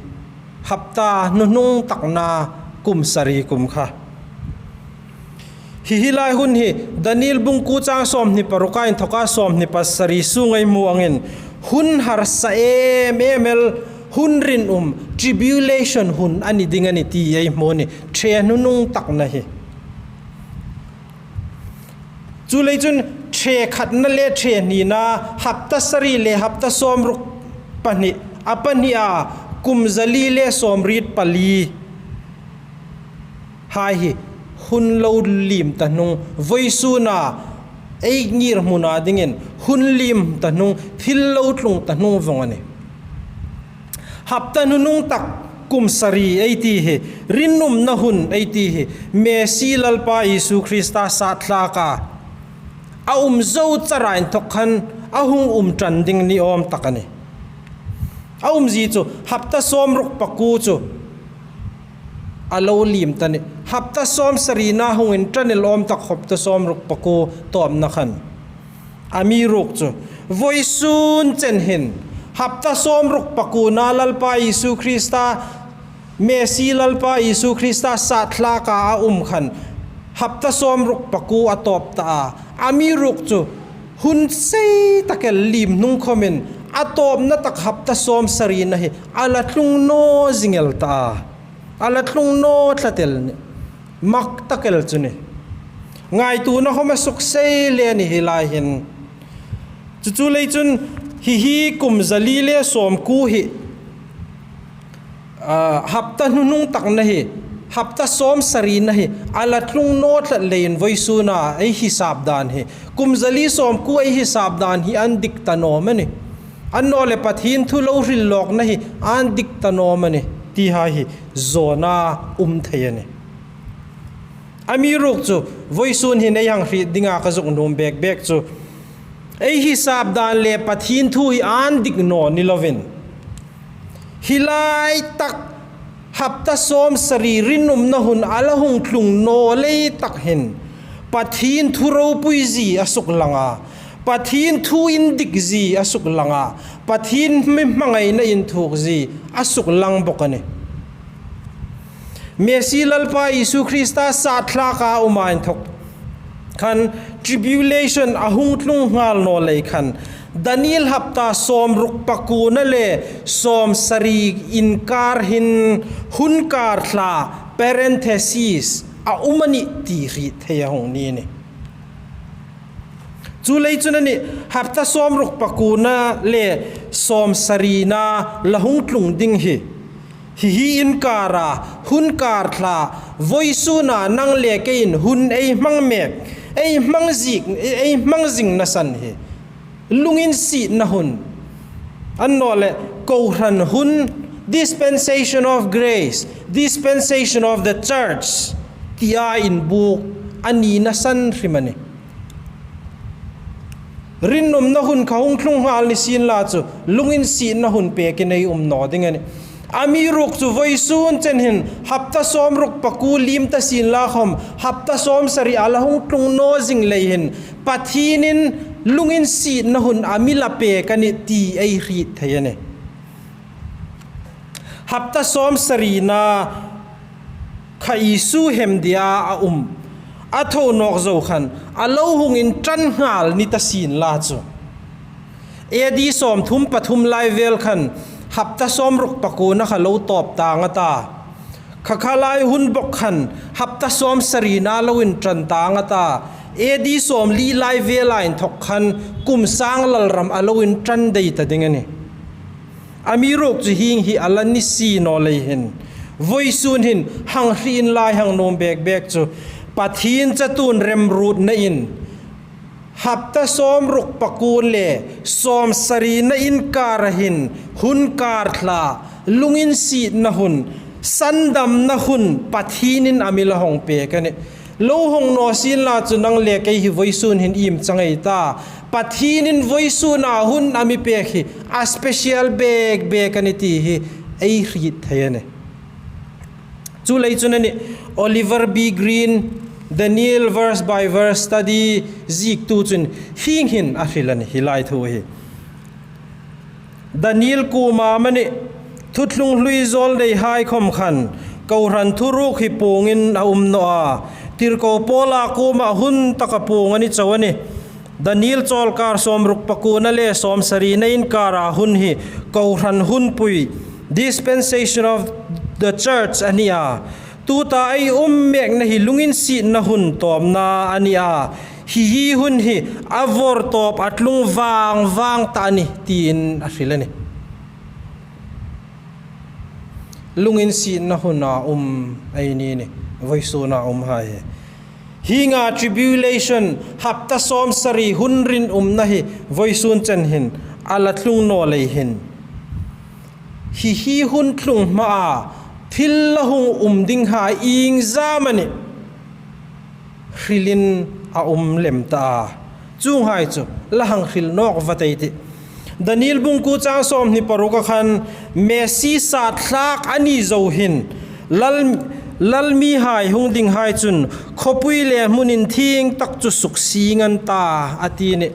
Hapta hnuhnung takna kum sari kum kha. Hi hi lai hun hi Daniel bung kuo chang sawmhni paruka inthoka sawmhni pasari sunga ei hmu angin hun harsa em em el, hun rinum, tribulation hun a ni ding a nih ti ei hmu a nih. Ṭhe hnuhnung takna hi. Chu lei chun ṭhe khatna le ṭhe hnina, hapta sari le hapta sawmruk pahni, a pahnia kum zali le sawmriet pali hai hi hun lo liem ta hnung, vawisuna ei ngirhmuna dingin hun liem ta hnung, thil lo tlung ta hnung vong a nih. Hapta hnuhnung tak Kum sari ei ti hi, rinumna hun ei ti hi, Messi Lalpa Isu Krista sat thlak a, a um zo chara inthok khan a hung um ṭan ding ni awm tak a nih. A umzie chu hapta sawmruk pakuo chu a lo liem ta a nih. Hapta sawmsarina hung inṭan el awm tak hapta sawmruk pakuo tawpna khan. Amiruokchu, vawisun chen hin, hapta sawmruk pakuona Lalpa Isu Krista, Messi Lalpa Isu Krista sat thlak a a um khan, hapta sawmruk pakuo a tawp ta a. Amiruokchu, hun sei tak el liem hnung khawmin, a tawpna tak hapta sawmsarina hi, a la tlung naw zing el ta a. A la tlung naw tlat el a nih. Mak tak el chu a nih. Ngaituona khawm a suk sei le a nih hi lai hin. Chu chu lei chun hi hi kum zali le sawmkuo hi, ah, hapta hnuhnung takna hi, hapta sawmsarina hi, a la tlung naw tlat leiin vawisuna ei hisap dan hi. Kum zali sawmkuo ei hisap dan hi an dik ta naw am a nih. Annawleh Pathien thu lo hril lawkna hi an dik ta naw am a nih. Ti hai hi zawna um thei a nih. Amiruokchu, vawisun hin ei hang hriet dinga ka zuk nuom bek bek chu. Ei hisap dan le Pathien thu hi an dik naw ni lovin. Hi lai tak hapta sawmsari rinumna hun a la hung tlung naw lei tak hin. Pathien thu ropuizie a suk lang a. Pathien thu indikzie a suk lang a. Pathien mi hmangaina inthukzie a suk lang bawk a nih. Messi Lalpa Isu Krista sat thlak a um a inthok khan tribulation a hung tlung nghal naw lei khan Daniel hapta sawmruk pakuona le sawmsari inkar hin hun kar thla parenthesis a um a nih ti hriet thei a hung ni a nih. Chu lei chun a nih, hapta sawmruk pakuona le sawmsarina la hung tlung ding hi. Hi hi inkara, hun kar thla, vawisuna nang le keiin hun ei hmang mek, ei hmang zik, ei hmang zingna san hi. Lunginsietna hun. Annawleh, kohran hun, dispensation of grace, dispensation of the church, tia inbuk, a nina san hrim a nih. Rinumna hun kha hung tlung nghal ni sien la chu, lunginsietna hun pekin ei um naw ding a nih. Amiruokchu vawisun chen hin, hapta sawmruk pakuo liem ta sien la khawm, hapta sawmsari a la hung tlung naw zing lei hin, Pathienin lunginsietna hun a mi la pek a nih ti ei hriet thei a nih. Hapta sawmsarina kha Isu hemdia a um. A tho nawk zo khan, a lo hung inṭan nghal ni ta sien la chu. A D sawmthum pathum lai vel khan, hapta sawmruk pakuona kha lo tawp tang a ta. Kha kha lai hun bawk khan, hapta sawmsarina lo inṭan tang a ta. A D sawmli lai vela inthok khan, kum sang lalram a lo inṭan dai ta ding a nih. Amiruokchu hieng hi a la ni si naw lei hin. Vawisun hin hang hriet inla hang nuom bek bek chu. Pathien chatuon remruotnain. Hapta sawmruk pakuo le sawmsarina inkara hin hun kar thla lunginsietna hun sandamna hun Pathienin a mi la hung pek a nih. Lo hung naw sien la chu nang le kei hi vawisun hin iem chang ei ta. Pathienin vawisuna hun a mi pek hi a special bek bek a nih ti hi ei hriet thei a nih. Chu lei chun a nih Oliver B. Green, Daniel verse by verse study ziektu chun hieng hin a hril a nih hi lai thu hi. Daniel kuoma amanih, thuthlung hlui zawl neihai khawm khan, kohran thuruk hi puongin a um naw a. Tirko Paula kuoma hun taka puong a ni chau a nih. Daniel chawlkar sawmruk pakuona le sawmsarina inkara hun hi, kohran hunpui, dispensation of the church a ni a. Tuta ei um mekna hi lunginsietna hun tawpna a ni a. Hi hi hun hi a vawrtawp a tlung vang vang ta a nih, tiin a hril a nih. Lunginsietna huna um ei ni a nih, vawisuna um hai hi. Hienga tribulation hapta sawmsari hun rinumna hi vawisun chen hin a la tlung naw lei hin. Hi hi hun tlung hmaa thil la hung um dinghai iengzam a nih hrilin a um lem ta a. Chuonghai chu la hang hril nawk vat ei tih. Daniel bung kuo chang sawmhni paruk a khan Messi sat thlak a ni zo hin lal, lal mihai hung dinghai chun khawpui le hmun inthieng tak chu suksiet an ta a ti nih.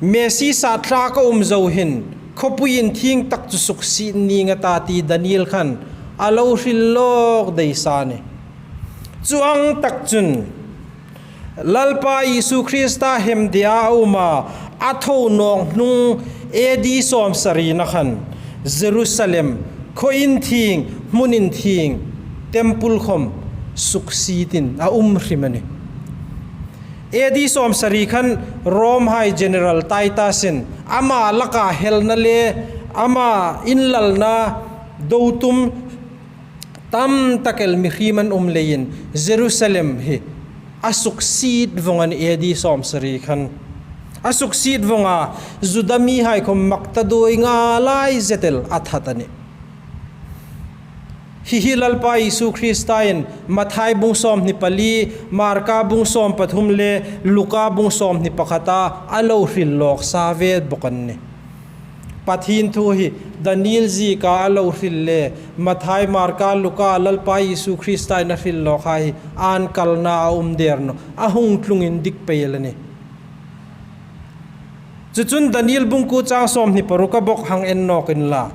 Messi sat thlak a um zo hin khawpui inthieng tak chu suksiet ning a ta ti Daniel khan a lo hril lawk dei sa a nih. Chuong tak chun Lalpa Isu Krista hemde a um a, a tho nawk hnung A D sawmsarina khan Jerusalem, khaw inthieng, hmun inthieng, temple khawm suksietin a um hrim a nih. A D sawmsari khan Rome hai General Titus in ama laka helna le ama inlalna do tum tam tak el mihriem an um leiin Jerusalem hi a suksiet vawng a nih. A D sawmsari khan a suksiet vawng a, Juda mihai khawm mak ta duoi ngai lai zet el a that a nih. Hi hi Lalpa Isu Krista in Mathai bung sawmhni pali, Marka bung sawm pathum le Luka bung sawmhni pakhata a lo hril lawk sa ve bawk an nih. Pathien thu hi Daniel zieka a lo hril le Mathai, Marka, Luka Lalpa Isu Krista in a hril lawkhai hi an kalna a um der nawh, a hung tlung indik pei el a nih. Chu chun Daniel bung kuo chang sawmhni paruka bawk hang en nawk inla.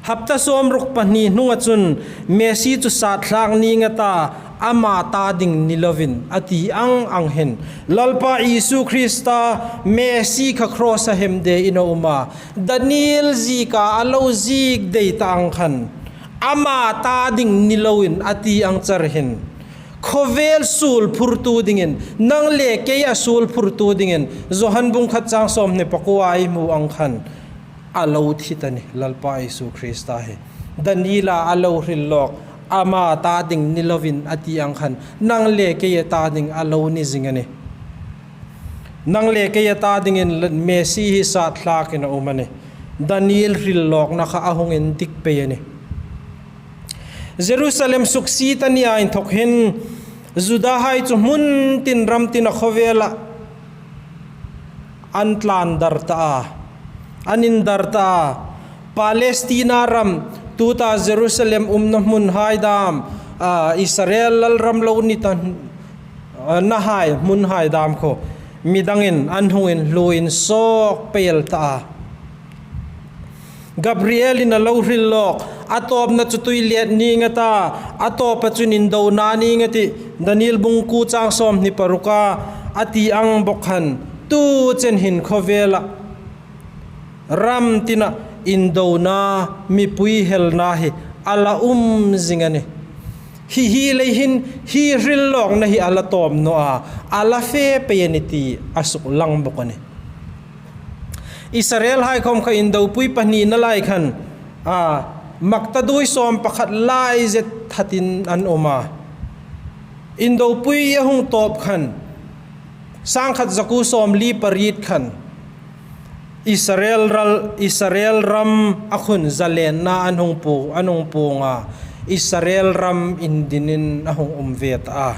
Hapta sawmruk pahni hnunga chun Messi chu sat thlak ning a ta, ama ta ding ni lovin a ti ang ang hin Lalpa Isu Krista Messi kha cross-a hemde in a um a, Daniel zieka a lo ziek dei ta ang khan ama ta ding ni loin a ti ang char hin khawvel suol phurtu dingin, nang le kei a suol phurtu dingin, Johan bung khat chang sawmhni pakuoa ei hmu ang khan a lo thi ta nih Lalpa Isu Krista hi. Daniel-a a lo hril lawk, ama ta ding ni lovin a ti ang khan nang le kei a ta ding a lo ni zing a nih. Nang le kei a ta dingin Messi hi sat thlakin a um a nih. Daniel hril lawkna kha a hung indik pei a nih. Jerusalem suksiet a nia inthok hin Judahai chu hmun tin ram tina khawvela an tlan dar ta a, an indar ta a. Palestina ram, tuta Jerusalem umna hmunhai dam, a, Israel lal ram lo ni ta, a, nahai hmunhai dam kha midangin an hung inhluo insawk pei el ta a. Gabriel-in a lo hril lawk, a tawpna chu tuilet ning a ta, a tawpa chun indona ning a tih, Daniel bung kuo chang sawmhni paruka a ti ang bawk khan, tu chen hin khawvela ram tina indona, mipui helna hi a la um zing a nih. Hi hi lei hin hi hril lawkna hi a la tawp naw a, a la fe pei a nih ti a suklang bawk a nih. Israelhai khawm kha indopui pahnina lai khan, a, mak ta duoi sawm pakhat lai zet thatin an um a. Indopui a hung tawp khan, sangkhat zakuo sawmli pariet khan, Israel ral, Israel ram a khun zalenna an hung pu, an hung puong a. Israel ram indinin a hung um ve ta a.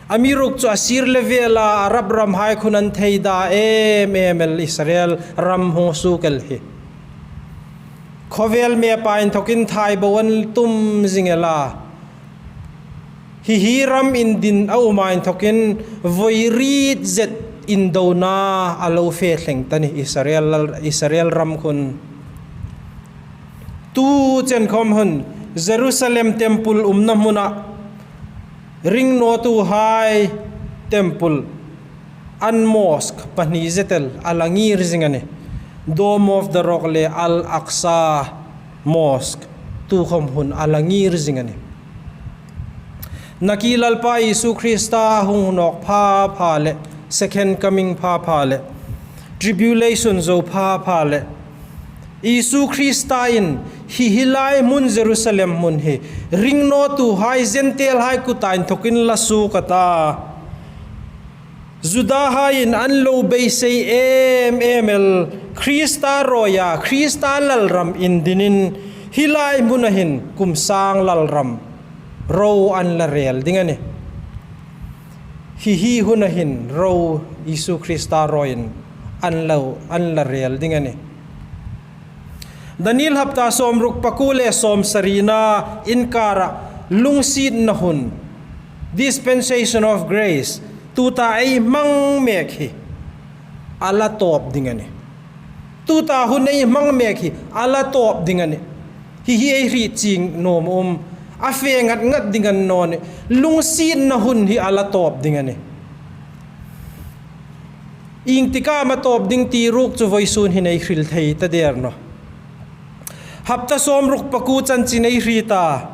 Amiruokchu a sir le vela Arab ramhai khun an thei da em em el Israel ram hung suok el hi. Khawvel mepa inthokin thai bo an tum zing el a. Hi hi ram indin a um a inthokin voi riet zet indona a lo fe thleng ta nih Israel, Israel ram khun. Tu chen khawm hun Jerusalem temple umna hmuna ringnawtuhai temple an mosque pahni zet el a la ngir zing a nih. Dome of the Rock le Al-Aqsa Mosque tu khawm hun a la ngir zing a nih. Nakie Lalpa Isu Krista hung nawk pha pha le, second coming pha pha le, tribulation zo pha pha le, Isu Krista in hi hi lai hmun Jerusalem hmun hi ringnawtuhai Gentile-hai kuta inthokin la suok a ta. Judahaiin an lo beisei em em el Krista rawia, Krista lalram indinin hi lai hmuna hin kum sang lalram ro an la rel ding a nih. Hi hi huna hin ro Isu Krista rawiin an lo, an la rel ding a nih. Daniel hapta sawmruk pakuo le sawmsarina inkara lungsietna hun, dispensation of grace, tuta ei hmang mek hi a la tawp ding a nih. Tuta hun ei hmang mek hi a la tawp ding a nih. Hi hi ei hriet chieng nuom um, a fe ngat ngat ding a ni naw nih. Lungsietna hun hi a la tawp ding a nih. Iengtik am a tawp ding ti ruok chu vawisun hin ei hril thei ta der nawh. Hapta sawmruk pakuo chanchin ei hriet a,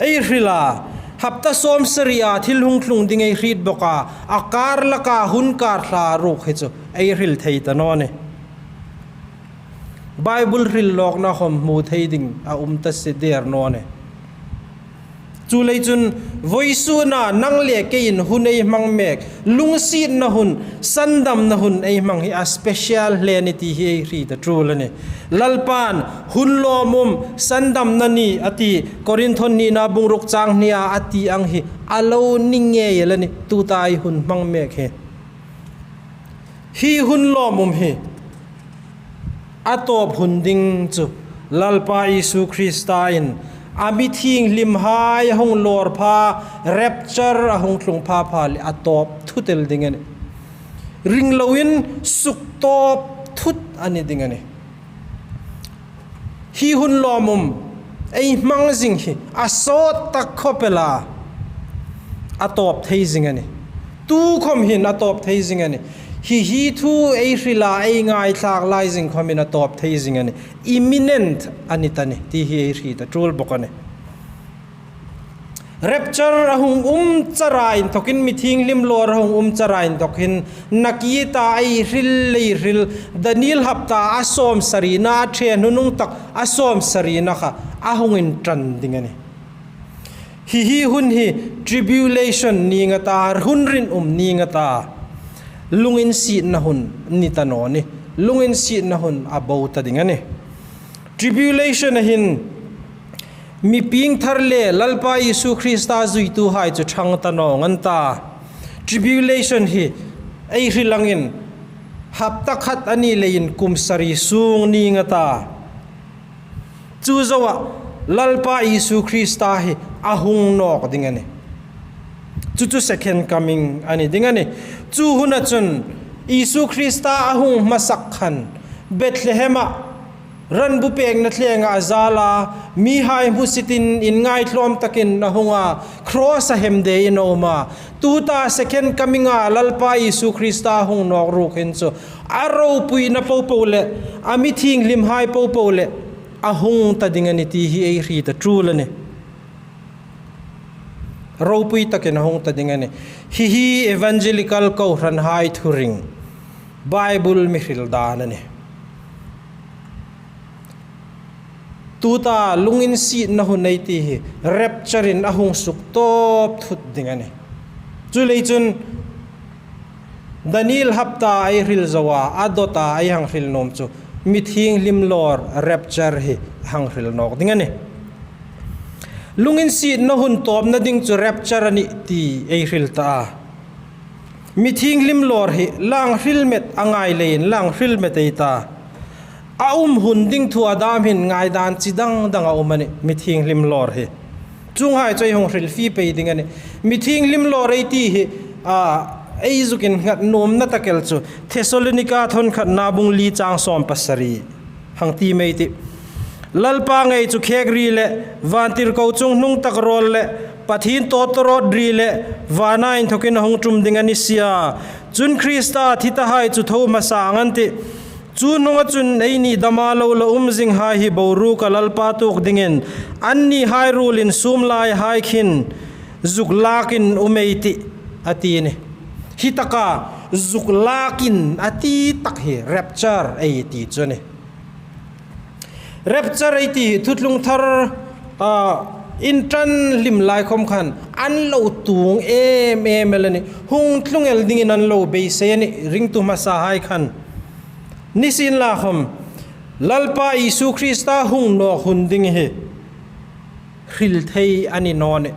ei hril a, hapta sawmsari a thil hung tlung ding ei hriet bawk a, a kar laka hun kar thla ruok hi chu ei hril thei ta naw nih. Bible hril lawkna khom hmu thei ding a um ta si der naw nih. Chuleiin chun vawisuna nang le keiin hun ei hmang mek, lungsietna hun, sandamna hun ei hmang hi a special hle a nih ti hi ei hriet a tul a nih. Lalpan hun lawmum sandamna ni a ti, Korinth hnina bung ruk chang hnia a ti ang hi a lo ni ngei el a nih, tuta ei hun hmang mek hi. Hi hun lawmum hi a tawp hun ding chu Lalpa Isu Krista'n a mi thienghlimhai a hung lawr pha, rapture a hung tlung pha pha le a tawp thut el ding a nih. Ring loin suktawp thut a ni ding a nih. Hi hun lawmum ei hmang zing hi a sawt tak khop el a, a tawp thei zing a nih. Tu khom hin a tawp thei zing a nih. Hi hi thu ei hril a, ei ngaithlak lai zing khomin a tawp thei zing a nih. Imminent a ni ta nih ti hi ei hriet a tul bawk a nih. Rapture a hung um chara inthokin, mi thienghlim lawr a hung um chara inthokin, nakie ta ei hril le hril, Daniel hapta a sawmsarina, a ṭhe hnunung tak a sawmsarina kha a hung inṭan ding a nih. Hi hi hun hi tribulation ning a ta, hun rinum ning a ta, lunginsietna hun ni ta naw nih, lunginsietna hun a bo ta ding a nih. Tribulation-a hin mi piengthar le Lalpa Isu Krista zuituhai chu ṭhang ta naw ang an ta. Tribulation hi ei hril angin hapta khat a ni leiin kum sari sung ning a ta. Chu zoa Lalpa Isu Krista hi a hung nawk ding a nih. Chu chu second coming a ni ding a nih. Chu huna chun Isu Krista a hung hmasak khan Bethlehem-a ran bu pekna thlenga a zal a, mihai hmusitin inngaitlawm takin a hung a, cross-a hem dein a um a. Tuta second coming-a Lalpa Isu Krista hung nawk ruok hin chu a ropuina popo le a mi thienghlimhai popo le a hung ta ding a nih ti hi ei hriet a tul a nih. Ropui takin a hung ta ding a nih. Hi hi evangelical kohranhai thuring, Bible mi hril dan a nih. Tuta lunginsietna hun ei ti hi rapture-in a hung suktawp thut ding a nih. Chuleiin chun Daniel hapta ei hril zoa, a dawta ei hang hril nuom chu mi thienghlim lawr rapture hi hang hril nawk ding a nih. Lunginsietna hun tawpna ding chu rapture a nih ti ei hril ta a. Mi thienghlim lawr hi lang hril met a ngai leiin lang hril met ei ta. A um hun ding thu a dam hin ngaidan chi dang dang a um a nih, mi thienghlim lawr hi. Chuonghai chu ei hung hril fie pei ding a nih. Mi thienghlim lawr ei ti hi, a, ei zuk innghat nuomna tak el chu Thessalonika thawn khatna bung li chang sawm pasari hang ti mei tih. Lalpa ngei chu khek ri le, vantirko chungnung tak rawl le, Pathien tawtawrawt ri le, vana inthokin a hung ṭum ding a ni si a. Chun Krista thi tahai chu tho hmasa ang an tih. Chu hnunga chun eini dama lo la um zinghai hi boruoka Lalpa tuok dingin, annihai ruolin sum laihai khin zuk lakin um ei tih, a ti a nih. Hi taka zuk lakin a ti tak hi rapture ei ti chu a nih. Rapture ei ti hi thuthlung thar, a, inṭan hlim lai khom khan an lo tuong em em el a nih. Hung tlung el dingin an lo beisei a nih, ringtu hmasahai khan. Nisienlakhawm, Lalpa Isu Krista hung nawk hun ding hi hril thei a ni naw nih.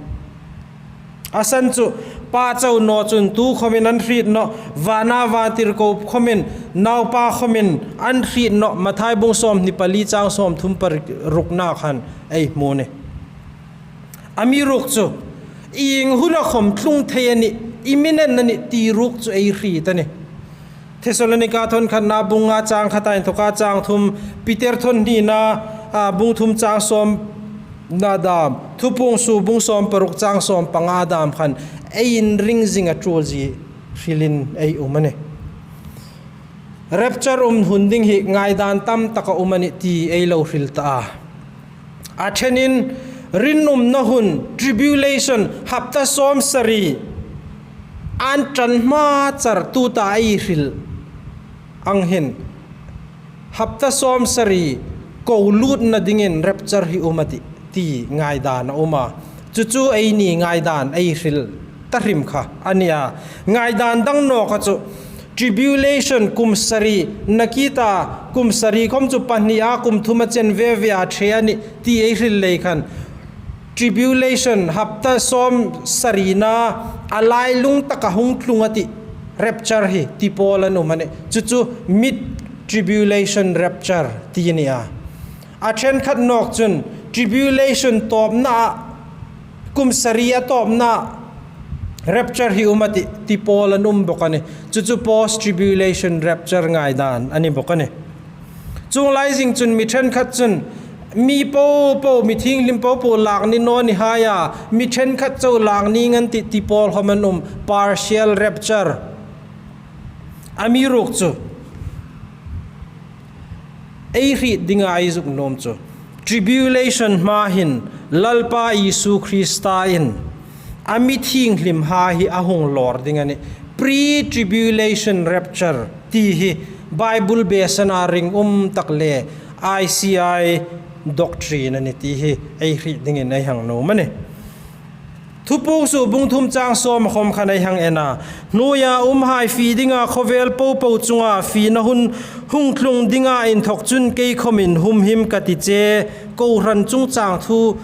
A san chu, Pa chau naw chun tukhawmin an hriet nawh, vana vantirko khawmin, Naupa khawmin an hriet nawh, Mathai bung sawmhni pali chang sawmthum paruk-na khan ei hmu nih. Amiruokchu, ieng huna khawm tlung thei a nih, imminent a nih ti ruok chu ei hriet a nih. Thessalonika thawnkhatna bung nga chang khata inthoka chang thum, Peter thawn hnina, a, bung thum chang sawmna dam, Thupuongsuok bung sawm paruk chang sawm panga dam khan ei inring zing a ṭul zie hrilin ei um a nih. Rapture um hun ding hi ngaidan tam tak a um a nih ti ei lo hril ta a. A ṭhenin rinumna hun, tribulation, hapta sawmsari an ṭan hma char tuta ei hril ang hin, hapta sawmsari ko lutna dingin rapture hi um a tih ti ngaidan a um a. Chu chu eini ngaidan ei hril ta hrim kha a nih a. Ngaidan dang nawka chu tribulation kum sari, nakie ta kum sari khawm chu pahnia kum thuma chen ve ve a ṭhe a nih ti ei hril lei khan, tribulation hapta sawmsarina a lailung taka hung tlung a tih, rapture hi ti pawl an um a nih. Chu chu mid tribulation rapture ti a nih a. A ṭhenkhat nawk chun tribulation tawpna a, kum sari a tawpna rapture hi um a tih ti pawl an um bawk a nih. Chu chu post tribulation rapture ngaidan a ni bawk a nih. Chuong lai zing chun mi ṭhenkhat chun mi popo, mi thienghlim popo lak ni naw ni hai a, mi ṭhenkhat chau lak ning an tih ti pawl khawm an um, partial rapture. Amiruokchu ei hriet dinga ei zuk nuom chu, tribulation hma hin Lalpa Isu Krista in a mi thienghlimhai hi a hung lawr ding a nih. Pre-tribulation rapture ti hi Bible beisana ringum tak le I C I doctrine a nih ti hi ei hriet dingin ei hang nuom a nih. Thupuongsuok bung thum chang sawm khawm khan ei hang en a. Hnuoia umhai fie dinga khawvel popo chunga fiena hun hung tlung dinga inthok chun kei khawmin humhim ka ti che, kohran chungchang thu,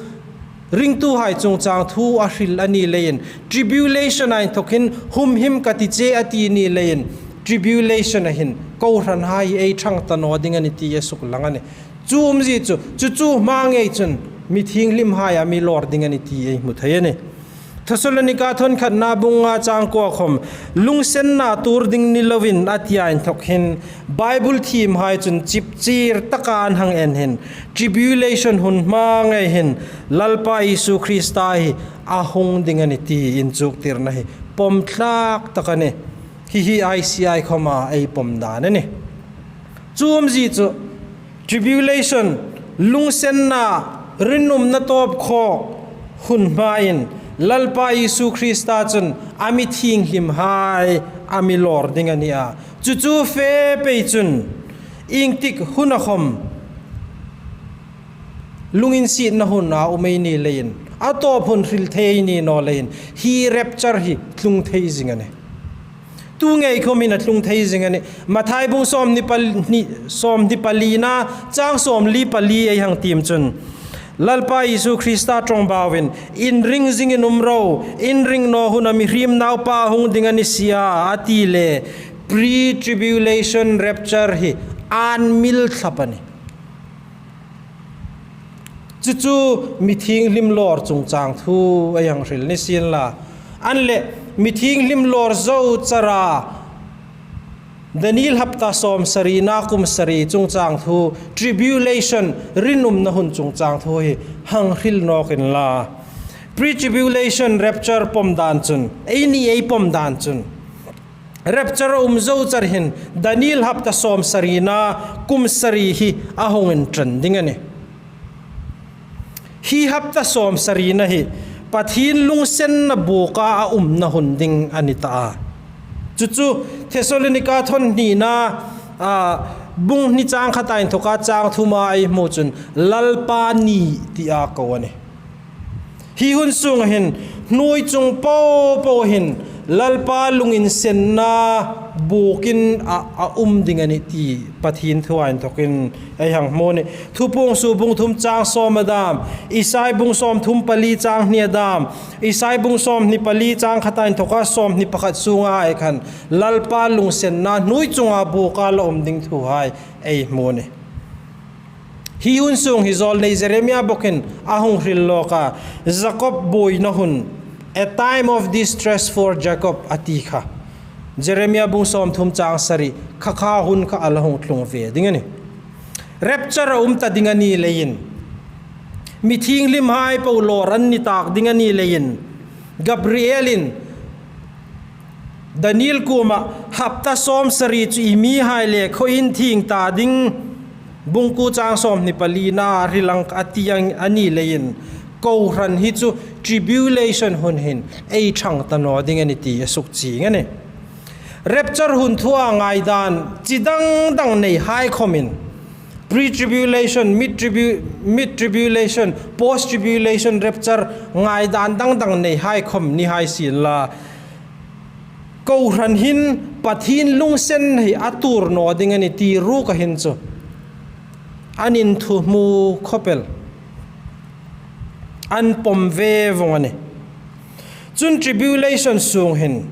ringtuhai chungchang thu a hril a ni leiin, tribulation-a inthok hin humhim ka ti che a ti ni leiin, tribulation-a hin kohranhai ei ṭhang ta naw ding a nih ti a suklang a nih. Chu umzie chu, chu chu hma ngei chun mi thienghlimhai a mi lawr ding a nih ti ei hmu thei a nih. Thessalonika thawnkhatna bung nga chang kuo khawm, lungsenna tuor ding ni loin a tia inthok hin, Bible thiemhai chun chipchier taka an hang en hin, tribulation hun hma ngei hin Lalpa Isu Krista hi a hung ding a nih ti inchuktirna hi pawm tlak tak a nih. Hi hi I C I khawma ei pawm dan a nih. Chu umzie chu, tribulation, lungsenna, rinumna tawp khawk hun hmain Lalpa Isu Krista chun a mi thienghlimhai a mi lawr ding a nih a. Chu chu fe pei chun iengtik huna khawm lunginsietna hun a um ei ni leiin, a tawp hun hril thei ei ni naw leiin, hi rapture hi tlung thei zing a nih. Tu ngei khawmin a tlung thei zing a nih. Mathai bung sawmhni pal-, hni, sawmhni palina, chang sawmli pali ei hang tiem chun, Lalpa Isu Krista ṭawngbauin, inring zingin um ro, in ring naw huna mihriem Naupa a hung ding a ni si a, a ti le, pre-tribulation rapture hi an mil thlap a nih. Chu chu mi thienghlim lawr chungchang thu ei hang hril ni sien la. An leh mi thienghlim lawr zo chara Daniel hapta sawmsarina kum sari chungchang thu, tribulation, rinumna hun chungchang thu hi hang hril nawk inla. Pre-tribulation rapture pawm dan chun, eini ei pawm dan chun, rapture a um zo char hin Daniel hapta sawmsarina kum sari hi a hung inṭan ding a nih. Hi hapta sawmsarina hi Pathien lungsenna buoka a umna hun ding a ni ta a. Chu chu Thessalonika thawn hnina, a, bung hni chang khata inthoka chang thuma ei hmu chun Lalpa ni tia ko a nih. Hi hun sunga hin hnuoi chung popo hin Lalpa lunginsenna bukin a, a um ding a nih ti Pathien thua inthokin ei hang hmu a nih. Thupuongsuok bung thum chang sawm a dam, Isai bung sawmthum pali chang hni a dam, Isai bung sawmhni pali chang khat inthoka sawmhni pakhat sunga ei khan Lalpa lunginsenna hnuoi chunga buka la um ding thuhai ei hmu a nih. Hi hun sung hi zawlnei Jeremia bawkin a hung hril lawk a, Jakob buoina hun, a time of distress for Jacob a ti kha. Jeremia bung sawmthum chang sari kha kha hun kha a la hung tlung ve ding a nih. Rapture a um ta ding a ni leiin, mi thienghlimhai po lawr an ni tak ding a ni leiin, Gabrielin Daniel kuoma hapta sawmsari chu i mihai le khawiin thieng ta ding, bung kuo chang sawmhni palina a hril ang a ti ang a ni leiin, kohran hi chu tribulation hun hin ei ṭhang ta naw ding a nih ti a suk chieng a nih. Rapture hun thua ngaidan chi dang dang neihai khawmin, pre-tribulation, mid-tribu-, mid-tribulation, post-tribulation, rapture ngaidan dang dang neihai khawm ni hai sienla, kohran hin Pathien lunginsen hi a tuor naw ding a nih ti ruok a hin chu an inthuhmu khawp el, an pawm ve vong a nih. Chun tribulation sung hin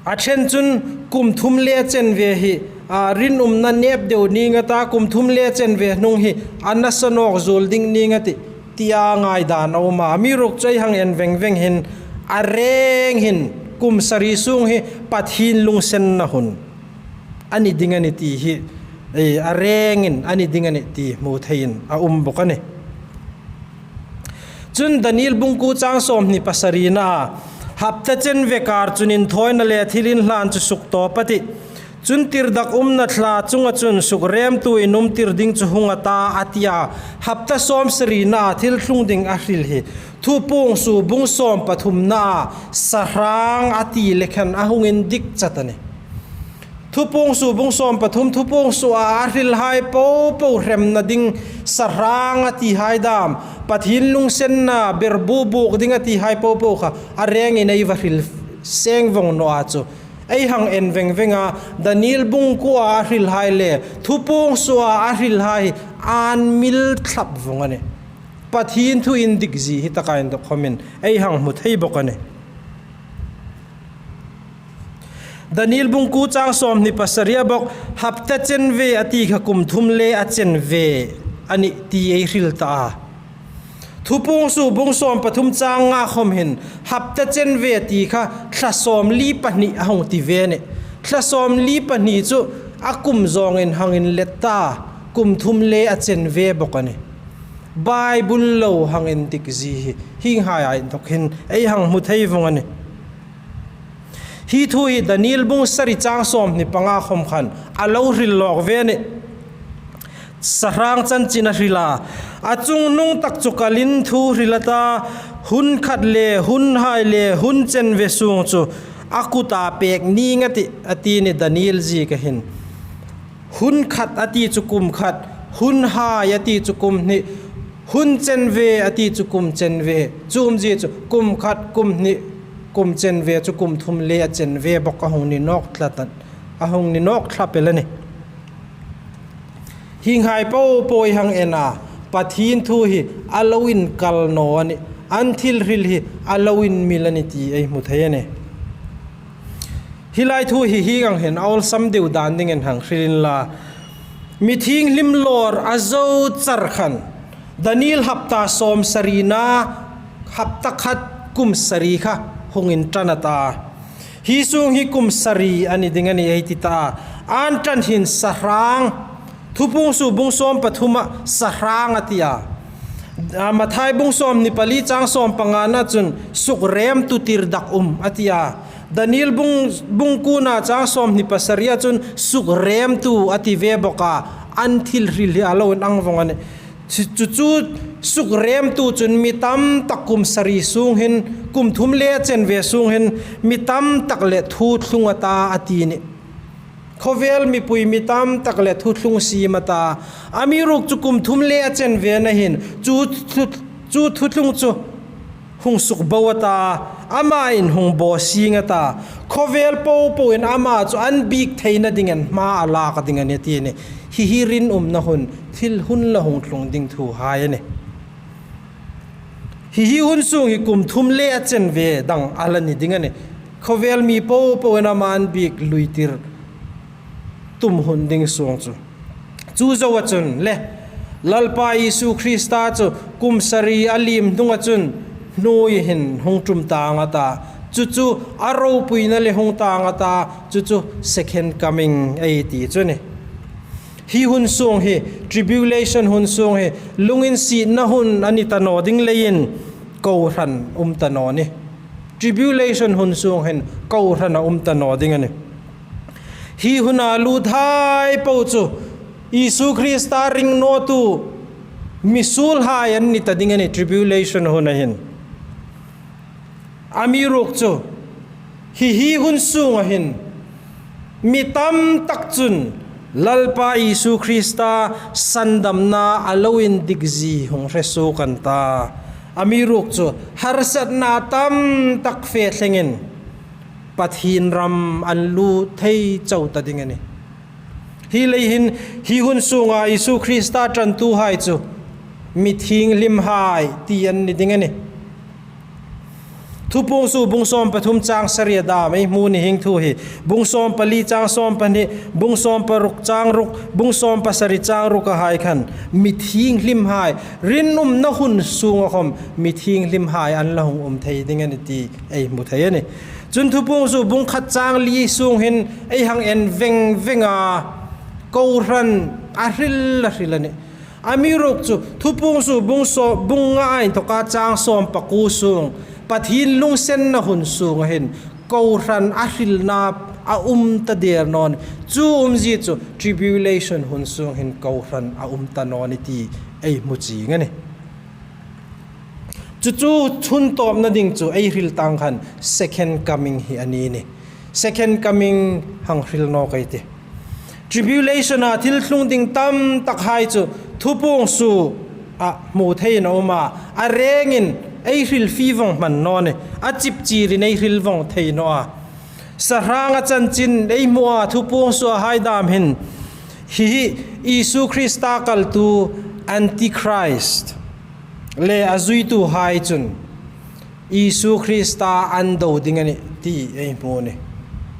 a ṭhen chun kum thum le a chenve hi, a, rinumna nep deu ning a ta, kum thum le a chenve hnung hi a nasa nawk zuol ding ning a tih, tia ngaidan a um a. Amiruokchu ei hang en veng veng hin, a reng hin kum sari sung hi Pathien lunginsenna hun a ni ding a nih ti hi, e, a rengin a ni ding a nih ti hmu theiin a um bawk a nih. Chun Daniel bung kuo chang sawmhni pasarina, hapta chenve kar chun inthawina le thilinhlan chu suktawp a tih. Chun tirdakumna thla chunga chun sukremtu inum tir ding chu hung a ta, a ti a. Hapta sawmsarina thil tlung ding a hril hi Thupuongsuok bung sawmpathumna sahrang a ti le khan a hung indik chat a nih. Thupuongsuok bung sawmpathum, Thupuongsuoka a hrilhai popo hremna ding sahrang a tihai dam, Pathien lunginsenna berbu buk ding a tihai popo kha a rengin ei va hril seng vong naw a chu, ei hang en veng veng a, Daniel bung kuoa a hrilhai le Thupuongsuoka a hrilhai an mil thlap vong a nih. Pathien thu indik zie hi taka inthok khawmin ei hang hmu thei bawk a nih. Daniel bung kuo chang sawmhni pasaria bawk, hapta chenve a ti kha kum thum le a chenve a nih ti ei hril ta a. Thupuongsuok bung sawmpathum chang nga khawm hin hapta chenve ti kha thla sawmli pahni a hung ti ve a nih. Thla sawmli pahni chu a kum zawngin hang inlet ta, kum thum le a chenve bawk a nih. Bible lo hang indik zie hi hienghai a inthok hin ei hang hmu thei vong a nih. Hi thu hi Daniel bung sari chang sawmhni panga khawm khan a lo hril lawk ve a nih. Sahrang chanchin a hril a, a chungnung tak chu kalin thu hril a ta, hun khat le hunhai le hun chenve sung chu a kuta pek ning a tih, a ti a nih Daniel zieka hin. Hun khat a ti chu kum khat, hunhai a ti chu kum hni, hun chenve a ti chu kum chenve, chu umzie chu kum khat, kum hni, kum chenve chu kum thum le a chenve bawk a hung ni nawk tlat a, a hung ni nawk thlap el a nih. Hienghai popo ei hang en a, Pathien thu hi a lo inkal naw a nih, an thil hril hi a lo inmil a nih ti ei hmu thei a nih. Hi lai thu hi hieng ang hin a awlsam deu dan dingin hang hril inla, mi thienghlim lawr a zo char khan Daniel hapta sawmsarina, hapta khat kum sari kha hung inṭan a ta. Hi sung hi kum sari a ni ding a nih ei ti ta a. An ṭan hin sahrang, Thupuongsuok bung sawmpathuma sahrang a ti a. A, Mathai bung sawmhni pali chang sawmpangana chun sukremtu tirdakum a ti a. Daniel bung, bung kuona chang sawmhni pasaria chun sukremtu a ti ve bawk a. An thil hril hi a lo inang vong a nih. Chu, chu, chu sukremtu chun mi tam tak kum sari sung hin, kum thum le a chenve sung hin mi tam tak le thu thlung a ta a ti a nih. Khawvel mipui mi tam tak le thu thlung siem a ta. Amiruokchu kum thum le a chenvena hin chu thu, chu thu thlung chu hung sukbo a ta, ama'n hung bawsieng a ta, khawvel popoin ama chu an biek theina dingin hma a lak ding a nih ti a nih. Hi hi rinumna hun, thil hun la hung tlung ding thuhai a nih. Hi hi hun sung hi kum thum le a chenve dang a la ni ding a nih. Khawvel mi popoin ama an biek luitir tum hun ding sung chu. Chu zoa chun le, Lalpa Isu Krista chu kum sari a liem hnunga chun hnuoi hin hung tum tang a ta. Chu chu a ropuina le hung tang a ta. Chu chu second coming ei ti chu a nih. Hi hun sung hi, tribulation hun sung hi, lunginsietna hun a ni ta naw ding leiin, kohran um ta naw nih. Tribulation hun sung hin kohran a um ta naw ding a nih. Hi huna luthai po chu Isu Krista ring nawtu misuolhai an ni ta ding a nih tribulation huna hin. Amiruokchu, hi hi hun sunga hin, mi tam tak chun Lalpa Isu Krista sandamna a lo indik zie hung hre suok an ta. Amiruokchu, harsatna tam tak fe thlengin Pathien ram an lut thei chau ta ding a nih. Hi lei hin, hi hun sunga Isu Krista ṭantuhai chu mithienghlimhai ti an ni ding a nih. Thupuong suok bung sawm pathum chang sari a dam ei hmu ni hieng thu hi, bung sawm pali chang sawm pahni, bung sawm paruk chang ruk, bung sawm pasari chang ruk a hai khan mithienghlimhai, rinumna hun sunga khom mithienghlimhai an la hung um thei ding a nih ti ei hmu thei a nih. Chun Thupuong suok bung khat chang li sung hin ei hang en veng veng a, kohran a hril a hril a nih. Amiruokchu, Thupuong suok bung sawm, bung nga a inthoka chang sawm pakuo sung, Pathien lunginsenna hun sunga hin, kohran a hrilna a um ta der naw a nih. Chu umzie chu, tribulation hun sung hin kohran a um ta naw a nih ti ei hmu chieng a nih. Chu chu hun tawpna ding chu ei hril tang khan second coming hi a ni a nih. Second coming hang hril nawk ei tih. Tribulation-a thil tlung ding tam takhai chu Thupuong suok a hmu theiin a um a, a rengin ei hril fie vong hman naw a nih, a chipchirin ei hril vong thei naw a. Sahranga chanchin ei hmu a, Thupuong suokhai dam hin, hi hi Isu Krista kaltu Antichrist le a zuituhai chun Isu Krista an do ding a nih ti ei hmu a nih.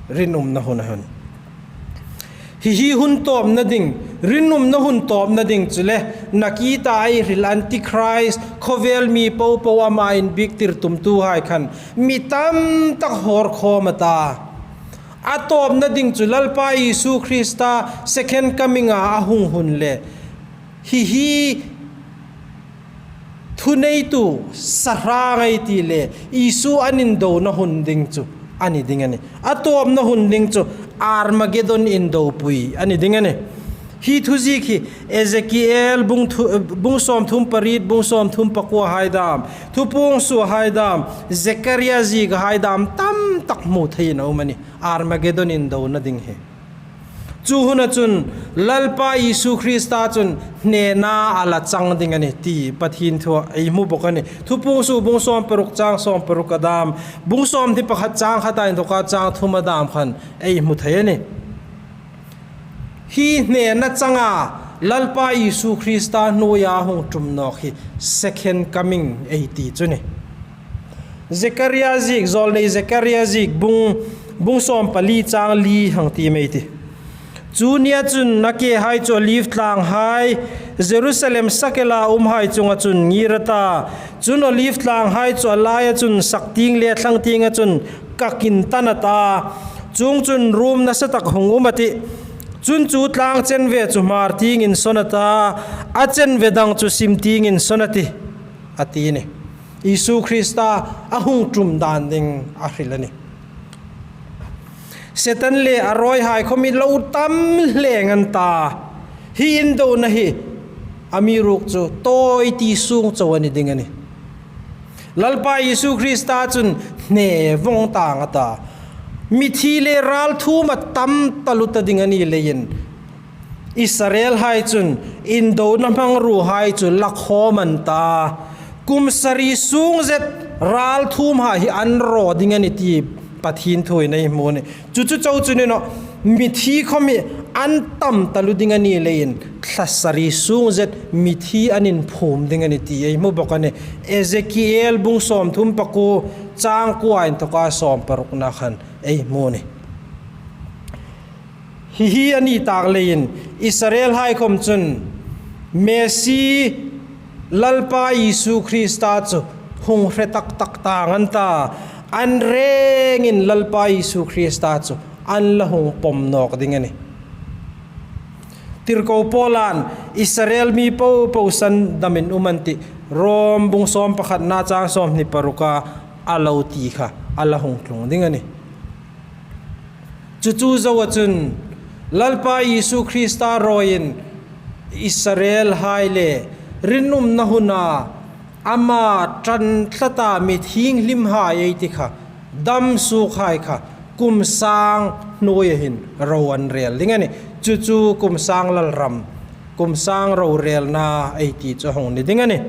Rinumna huna hin. Hi hi hun tawpna ding, rinumna hun tawpna ding chu le, nakie ta ei hril Antichrist, khawvel mi popo ama inbiektir tumtuhai khan, mi tam tak hawr khawm a ta. A tawpna ding chu Lalpa Isu Krista second coming-a a hung hun le, hi hi thuneitu sahrang ei ti le, Isu an indona hun ding chu a ni ding a nih. A tawpna hun ding chu Armageddon indopui a ni ding a nih. Hi thuziek hi Ezekiel bung thu-, bung sawmthum pariet, bung sawmthum pakuohai dam, Thupuong suokhai dam, Zekaria ziekhai dam tam tak hmu theiin a um a nih. Armageddon indona ding hi. Chu huna chun Lalpa Isu Krista chun hnena a la chang ding a nih ti Pathien thua ei hmu bawk a nih. Thupuong suok bung sawm paruk chang sawm paruk a dam, bung sawmhni pakhat chang khata inthoka chang thum a dam khan ei hmu thei a nih. Hi hnena changa Lalpa Isu Krista hnuoia hung tum nawk hi second coming ei ti chu a nih. Zekaria ziek, zawlnei Zekaria ziek bung, bung sawm pali chang li hang ti mei ti. Chu nia chun a kehai chu Olive tlanghai, Jerusalem sakela umhai chunga chun ngir a ta. Chun Olive tlanghai chu a laia chun sak tieng le thlang tienga chun kak intan a ta. Chuong chun ruom nasa tak hung um a tih. Chun chu tlang chenve chu hmar tiengin sawn a ta. A chenve dang chu sim tiengin sawn a tih, a ti a nih. Isu Krista a hung tum dan ding a hril a nih. Setan le a rawihai khom hi lo tam hleng an ta. Hi indona hi amiruokchu tawi ti sung chau a ni ding a nih. Lalpa Isu Krista chun hne vong tang a ta. Mithi le ralthuom a tam taluo ta ding a ni leiin Israelhai chun indona hmangruohai chu la khawm an ta. Kum sari sung zet Râlthuomhai hi an raw ding a nih ti Pathien thuin ei hmu a nih. Chu chu chau chu ni naw, mithi khawm hi an tam taluo ding a ni leiin thla sari sûng zet mithi an inphûm ding a nih ti ei hmu bawk a nih. Ezekiel bung sâwmthum pakuo, châng kuo inthoka sâwmparukna khan ei hmu a nih. Hi hi a ni tâk leiin Israelhai khawm chun Messie Lalpa Isu Krista chu hung hre tak tak tâng an ta, an rêngin Lalpa Isu Krista chu an la hung pawm nâwk ding a nih. Tirko Paulan Israel mi po po sandamin um an tih, Rom bung sâwmpakhatna châng sâwmhni paruka a lo ti kha a la hung tlung ding a nih. Chu chu zoa chun Lalpa Isu Krista rawiin Israelhai le rinumna huna ama ṭan tlat a mi inthienghlimhai ei ti kha, dam suokhai kha kum sâng hnuoia hin ro an rêl ding a nih. Chu chu kum sâng lalram, kum sâng rorêlna ei ti chu a hung ni ding a nih.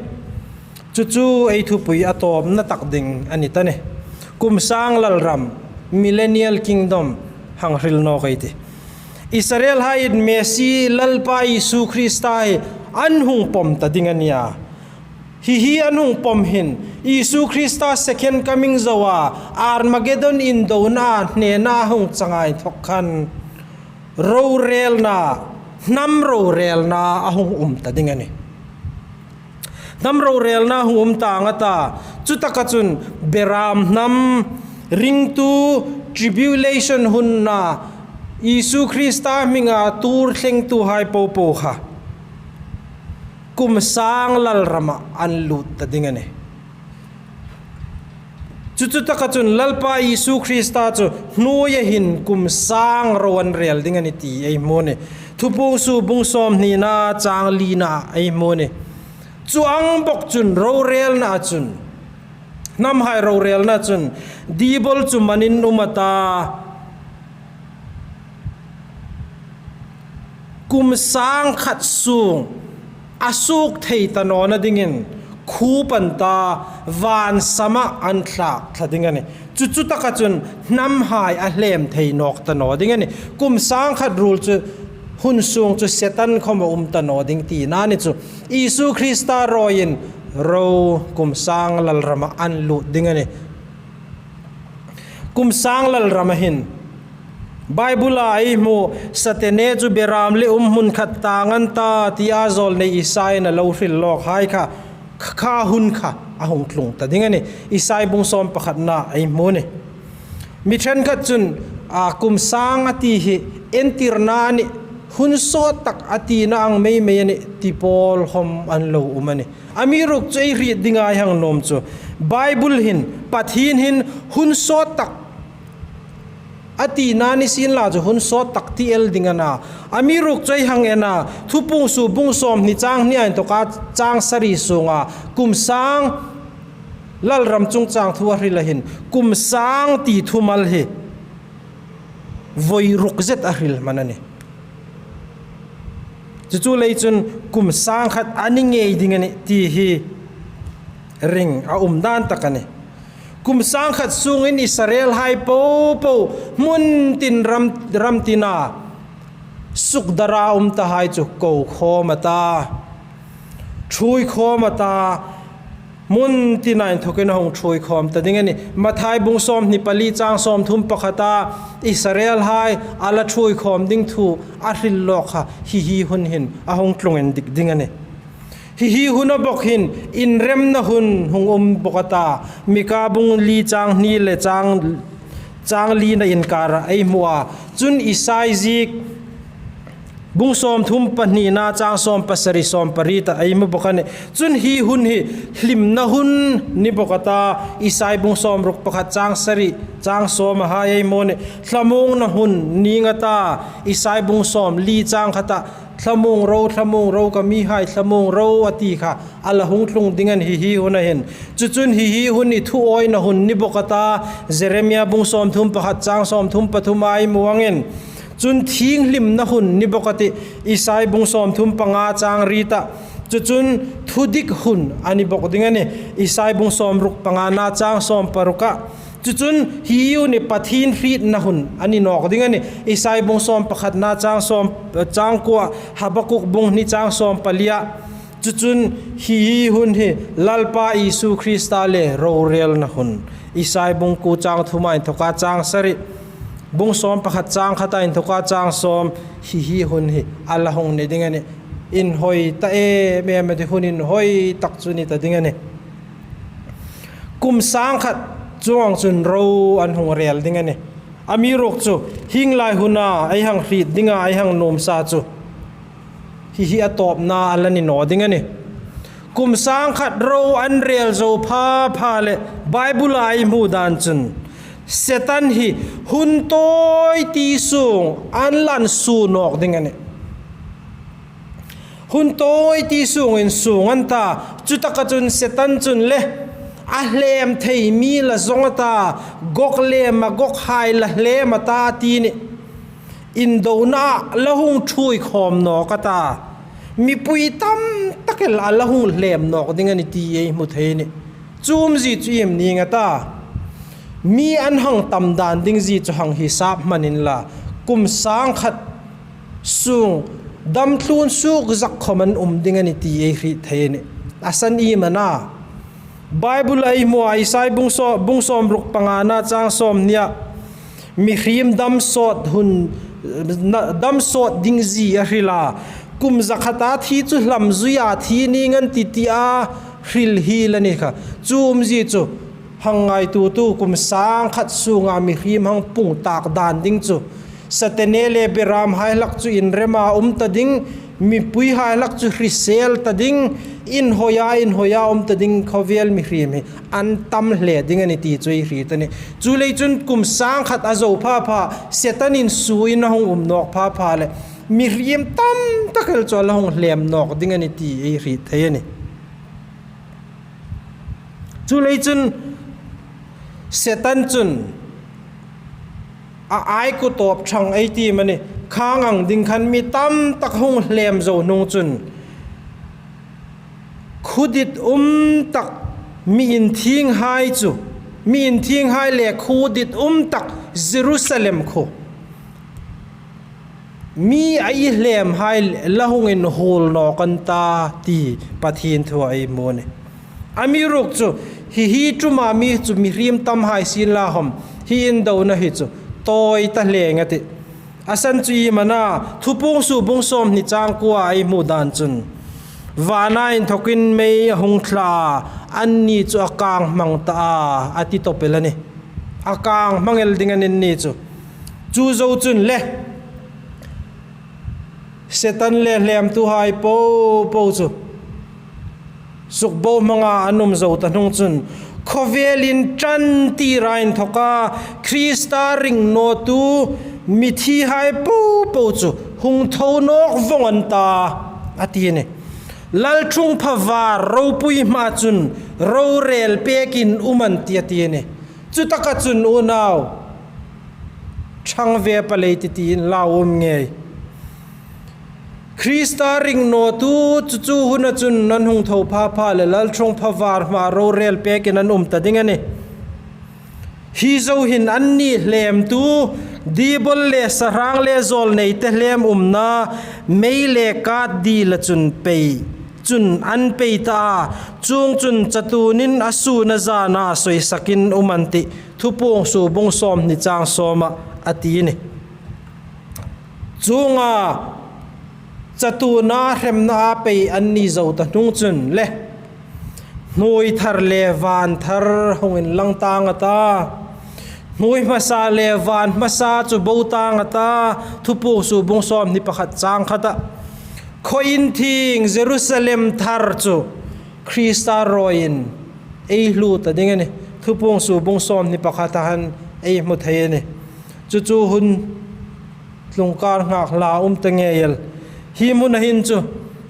Chu chu ei thupui a tâwpna tak ding a ni ta nih. Kum sâng lalram, Millennial Kingdom, hang hril nâwk ei tih. Israelhaiin Messie Lalpa Isu Krista hi an hung pawm ta ding a nih a. Hi hi an hung pawm hin Isu Krista second coming zoa Armageddon indona hnena hung chang inthok khan rorêlna, hnam rorêlna a hung um ta ding a nih. Hnam rorêlna hung um tâng a ta, chutaka chun berâm hnam, ringtu, tribulation huna Isu Krista hminga tuor thlengtuhai po po kha kum sâng lalrama an lût ta ding a nih. Chu chu taka chun Lalpa Isu Krista chu hnuoia hin kum sâng ro an rêl ding a nih ti ei hmu a nih. Thupuongsuok bung sâwmhnina châng lina ei hmu a nih. Chu ang bawk chun rorêlna chun, hnamhai rorêlna chun Diebol chu man in um a ta, kum sâng khat sûng a suok thei ta nawna dingin khup an ta, vân sama an thlâk thla ding a nih. Chu chu taka chun hnamhai a hlêm thei nâwk ta naw ding a nih. Kum sâng khat ruol chu hun sûng chu Setan khawm a um ta naw ding tina a ni chu. Isu Krista rawiin ro kum sâng lalrama an lût ding a nih. Kum sâng lalrama hin Bible-a ei hmu, Satane chu berâm le um hmun khat tâng an ta tia zâwlnei Isaiin a lo hril lâwkhai kha, kha hun kha a hung tlung ta ding a nih. Isai bung sâwmpakhatna ei hmu a nih. Mi ṭhenkhat chun, a, kum sâng a ti hi entirna a nih, hun sawt tak a tina ang mei mei a nih ti pâwl khawm an lo um a nih. Amiruokchu ei hriet dinga ei hang nuom chu, Bible hin, Pathien hin hun sawt tak a tina ni sienla chu hun sawt tak ti el ding a na. Amiruokchu ei hang en a, Thupuongsuok bung sâwmhni châng hnia inthoka châng sari sûnga kum sâng lalram chungchâng thu a hrila hin kum sâng ti thumal hi voi ruk zet a hril hman a nih. Chu chu lei chun kum sâng khat a ni ngei ding a nih ti hi ring a um dân tak a nih. Kum sâng khat sûngin Israelhai po po hmun tin ram, ram tina sukdara um tahai chu ko khâwm a ta, ṭhuoi khâwm a ta, hmun tina inthokin a hung ṭhuoi khâwm ta ding a nih. Mathai bung sâwmhni pali châng sâwmthum pakhata Israelhai a la ṭhuoi khâwm ding thu a hril lâwk kha hi hi hun hin a hung tlung indik ding a nih. Hi hi huna bawk hin inremna hun hung um bawk a ta, Mika bung li châng hni le châng, châng lina inkâra ei hmu a. Chun Isai ziek bung sâwmthum pahnina châng sâwm pasari sâwm pariet-a ei hmu bawk a nih. Chun hi hun hi hlimna hun ni bawk a ta, Isai bung sâwmruk pakhat châng sari, châng sâwmahai ei hmu a nih. Thlamuongna hun nîng a ta, Isai bung sâwmli châng khata, thlamuong ro, thlamuong ro, ka mihai thlamuong ro a ti kha a la hung tlung ding a nih hi hi huna hin. Chu chun hi hi hun hi thuawina hun ni bawk a ta, Jeremia bung sâwmthum pakhat châng sâwmthum pathuma ei hmu angin. Chun thienghlimna hun ni bawk a tih, Isai bung sâwmthum panga châng riet-a. Chuchun thudik hun a ni bawk ding a nih. Isai bung sawmruk pangana chang sawm paruka. Chuchun hi hun hi Pathien hrietna hun a ni nawk ding a nih. Isai bung sawm pakhatna chang sawm, chang kua, Habakuk bung hni chang sawm palia. Chuchun hi hun hi Lalpa Isu Krista le rorelna hun. Isai bung kuo chang thuma inthoka chang sari. Bung sawm pakhat chang khata inthoka chang sawm hi hi hun hi a la hung ni ding a nih. Inhawi ta em em a ti hun inhawi tak chu ni ta ding a nih. Kum sang khat chuong chun ro an hung rel ding a nih. Amiruokchu hieng lai huna ei hang hriet dinga ei hang nuom sa chu hi hi a tawpna a la ni naw ding a nih. Kum sang khat ro an rel zo pha pha le Bible-a ei hmu dan chun Setan hi hun tawi ti sung an lan su nawk ding a nih. Hun tawi ti sungin sung an ta, chutaka chun Setan chun le a hlem thei mi la zong a ta, Gog le Magog hai la hlem a ta ti nih. Indona la hung ṭhuoi khawm nawk a ta, mipui tam tak el a la hung hlem nawk ding a nih ti ei hmu thei nih. Chu umzie chu iem ning a ta, mi an hang tam dan ding zie chu hang hisap hman inla, kum sang khat sung dam thlun suk zak khawm an um ding a nih ti ei hriet thei a nih. A san iem a na? Bible-a ei hmu a, Isai bung saw-, bung sawmruk pangana chang sawmhnia, mihriem dam sawt hun, na, dam sawt ding zie a hril a, kum za khata thi chu hlam zuia thi ning an ti tia hril hi la ni kha. Chu umzie chu hang ngaituo tu, kum sang khat sunga mihriem hang pung tak dan ding chu Setan le beram hai hlak chu inrema um ta ding, mipui hai hlak chu hrisel ta ding, inhawia, inhawia um ta ding khawvel mihriem hi an tam hle ding a nih ti chu ei hriet a nih. Chuleiin chun kum sang khat a zo pha pha, Setan-in suin a hung um nawk pha pha le mihriem tam tak el chu a la hung hlem nawk ding a nih ti ei hriet thei a nih. Chuleiin chun Setan chun a ai ku tawp thang ei ti mani, khang ang ding khan mi tam tak hung hlem zo hnung chun khuo dit um tak, mi inthieng hai chu, mi inthieng hai le khuo dit um tak Jerusalem khuo mi a hlem hai la hung inhuol nawk an ta ti Pathien thu ei hmu a nih. Amiruokchu hi hi ṭuma mi chu mihriem tam hai sien la khawm hi indona hi chu tawi ta hle ngat a tih. A san chu iem a na? Thupuong suok bung sawmhni chang kuoa ei hmu dan chun, vana inthokin mei a hung thla a, anni chu a kang hmang ta a, a ti tawp el a nih. A kang hmang el ding a nih anni chu. Chu zo chun le Setan le hlemtuhai po po chu sukbohmanga an um zo ta hnung chun, khawvel inṭan tira inthoka Krista ring nawtu mithihai po po chu hung tho nawk vawng an ta, a ti a nih. Lalṭhungpha var ropui hma chun rorel pekin um an tih, a ti a nih. Chutaka chun unau, ṭhang ve palei ti tiin lau um ngei. Krista ring nawtu chu chu huna chun an hung tho pha pha le Lalṭhungpha var hma rorel pekin an um ta ding a nih. Hi zo hin anni hlemtu, Diabol le sahrang le zawlneite hlem umna mei le kat dila chun pei chun an pei ta a, chuong chun chatuonin a sun a zana sawisakin um an tih, Thupuong suok bung sawmhni chang sawma a ti a nih. Chuonga chatuona hremnaa pei anni zo ta hnung chun le hnuoi thar le van thar hung inlang tang a ta, hnuoi hmasa le van hmasa chu bo tang a ta, Thupuong suok bung sawmhni pakhat chang khata. Khaw inthieng Jerusalem thar chu Krista rawiin ei hluo ta ding a nih. Thupuong suok bung sawmhni pakhata khan ei hmu thei a nih. Chu chu hun tlung kar nghak hla um ta ngei el. Hi hmuna hin chu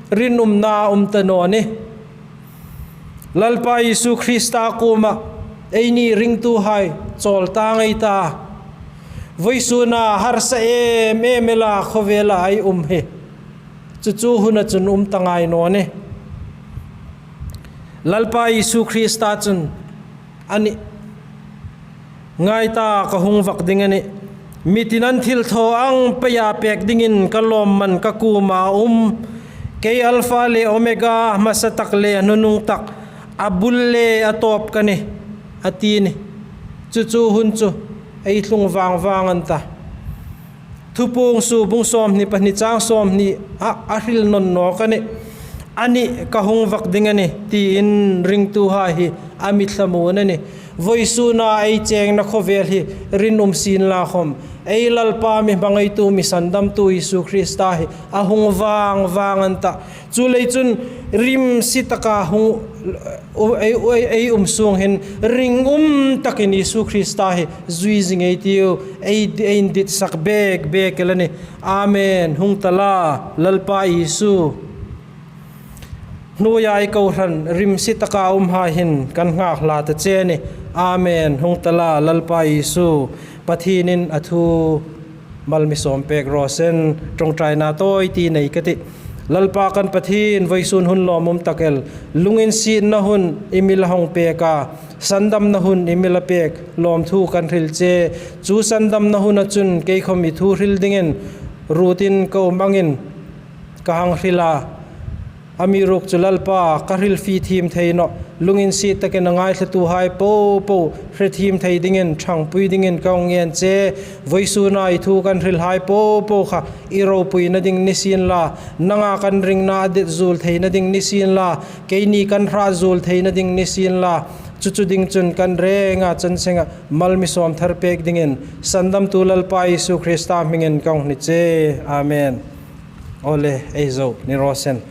rinumna um ta naw nih. Lalpa Isu Krista kuoma eini ringtuhai chawl tang ei ta. Vawisuna harsa em em ela khawvela ei um hi chu chu huna chun um ta ngai naw nih. Lalpa Isu Krista chun a nih, ngai ta, ka hung vak ding a nih. Mi tin an thilthaw ang peia pêk dingin ka lawmman ka kuoma a um. Kei Alpha le Omega, hmasa tak le a nunung tak, a bul le a tawp ka nih, a ti a nih. Chu chu hun chu ei tlung vang vang an ta. Thupuongsuok bung sawmhni pahni chang sawmhni a, a hril nawn nawk a nih. A nih, ka hung vak ding a nih, tiin ringtuhai hi a mi thlamuon a nih. Vawisuna ei chengna khawvel hi rinum sienla khawm, ei Lalpa, mi hmangaitu, mi sandamtu Isu Krista hi a hung vang vang an ta. Chuleiin chun rimsi taka hung, ei, ei, ei um sung hin ringum takin Isu Krista hi zui zing ei tiu, ei, ei inditsak bek bek el a nih. Amen. Hung ta la, Lalpa Isu. Hnuoia ei kohran rimsi taka umhai hin kan nghak hla ta che a nih. Amen. Hung ta la, Lalpa Isu. Pathienin a thu mal mi sawm pek raw se, ṭawngṭaina tawi ti nei ka tih. Lalpa kan Pathien, vawisun hun lawmum tak el, lunginsietna hun i mi la hung pek a, sandamna hun i mi la pek, lawmthu kan hril che. Chu sandamna huna chun kei khawm i thu hril dingin Rutin ka um angin ka hang hril a. Amiruokchu Lalpa, ka hrilfie thiem thei naw, lunginsiet takin a ngaithlatuhai popo hre thiem thei dingin, ṭhangpui dingin ka hung ngen che. Vawisuna i thu kan hrilhai popo kha i ropuina ding ni sienla, nanga kan ringna a det zuol theina ding ni sienla, keini kan hrah zuol theina ding ni sienla, chu chu ding chun kan renga chan senga mal mi sawm thar pek dingin sandamtu Lalpa Isu Krista hmingin ka hung ni che. Amen. Awle, ei zo ni raw se.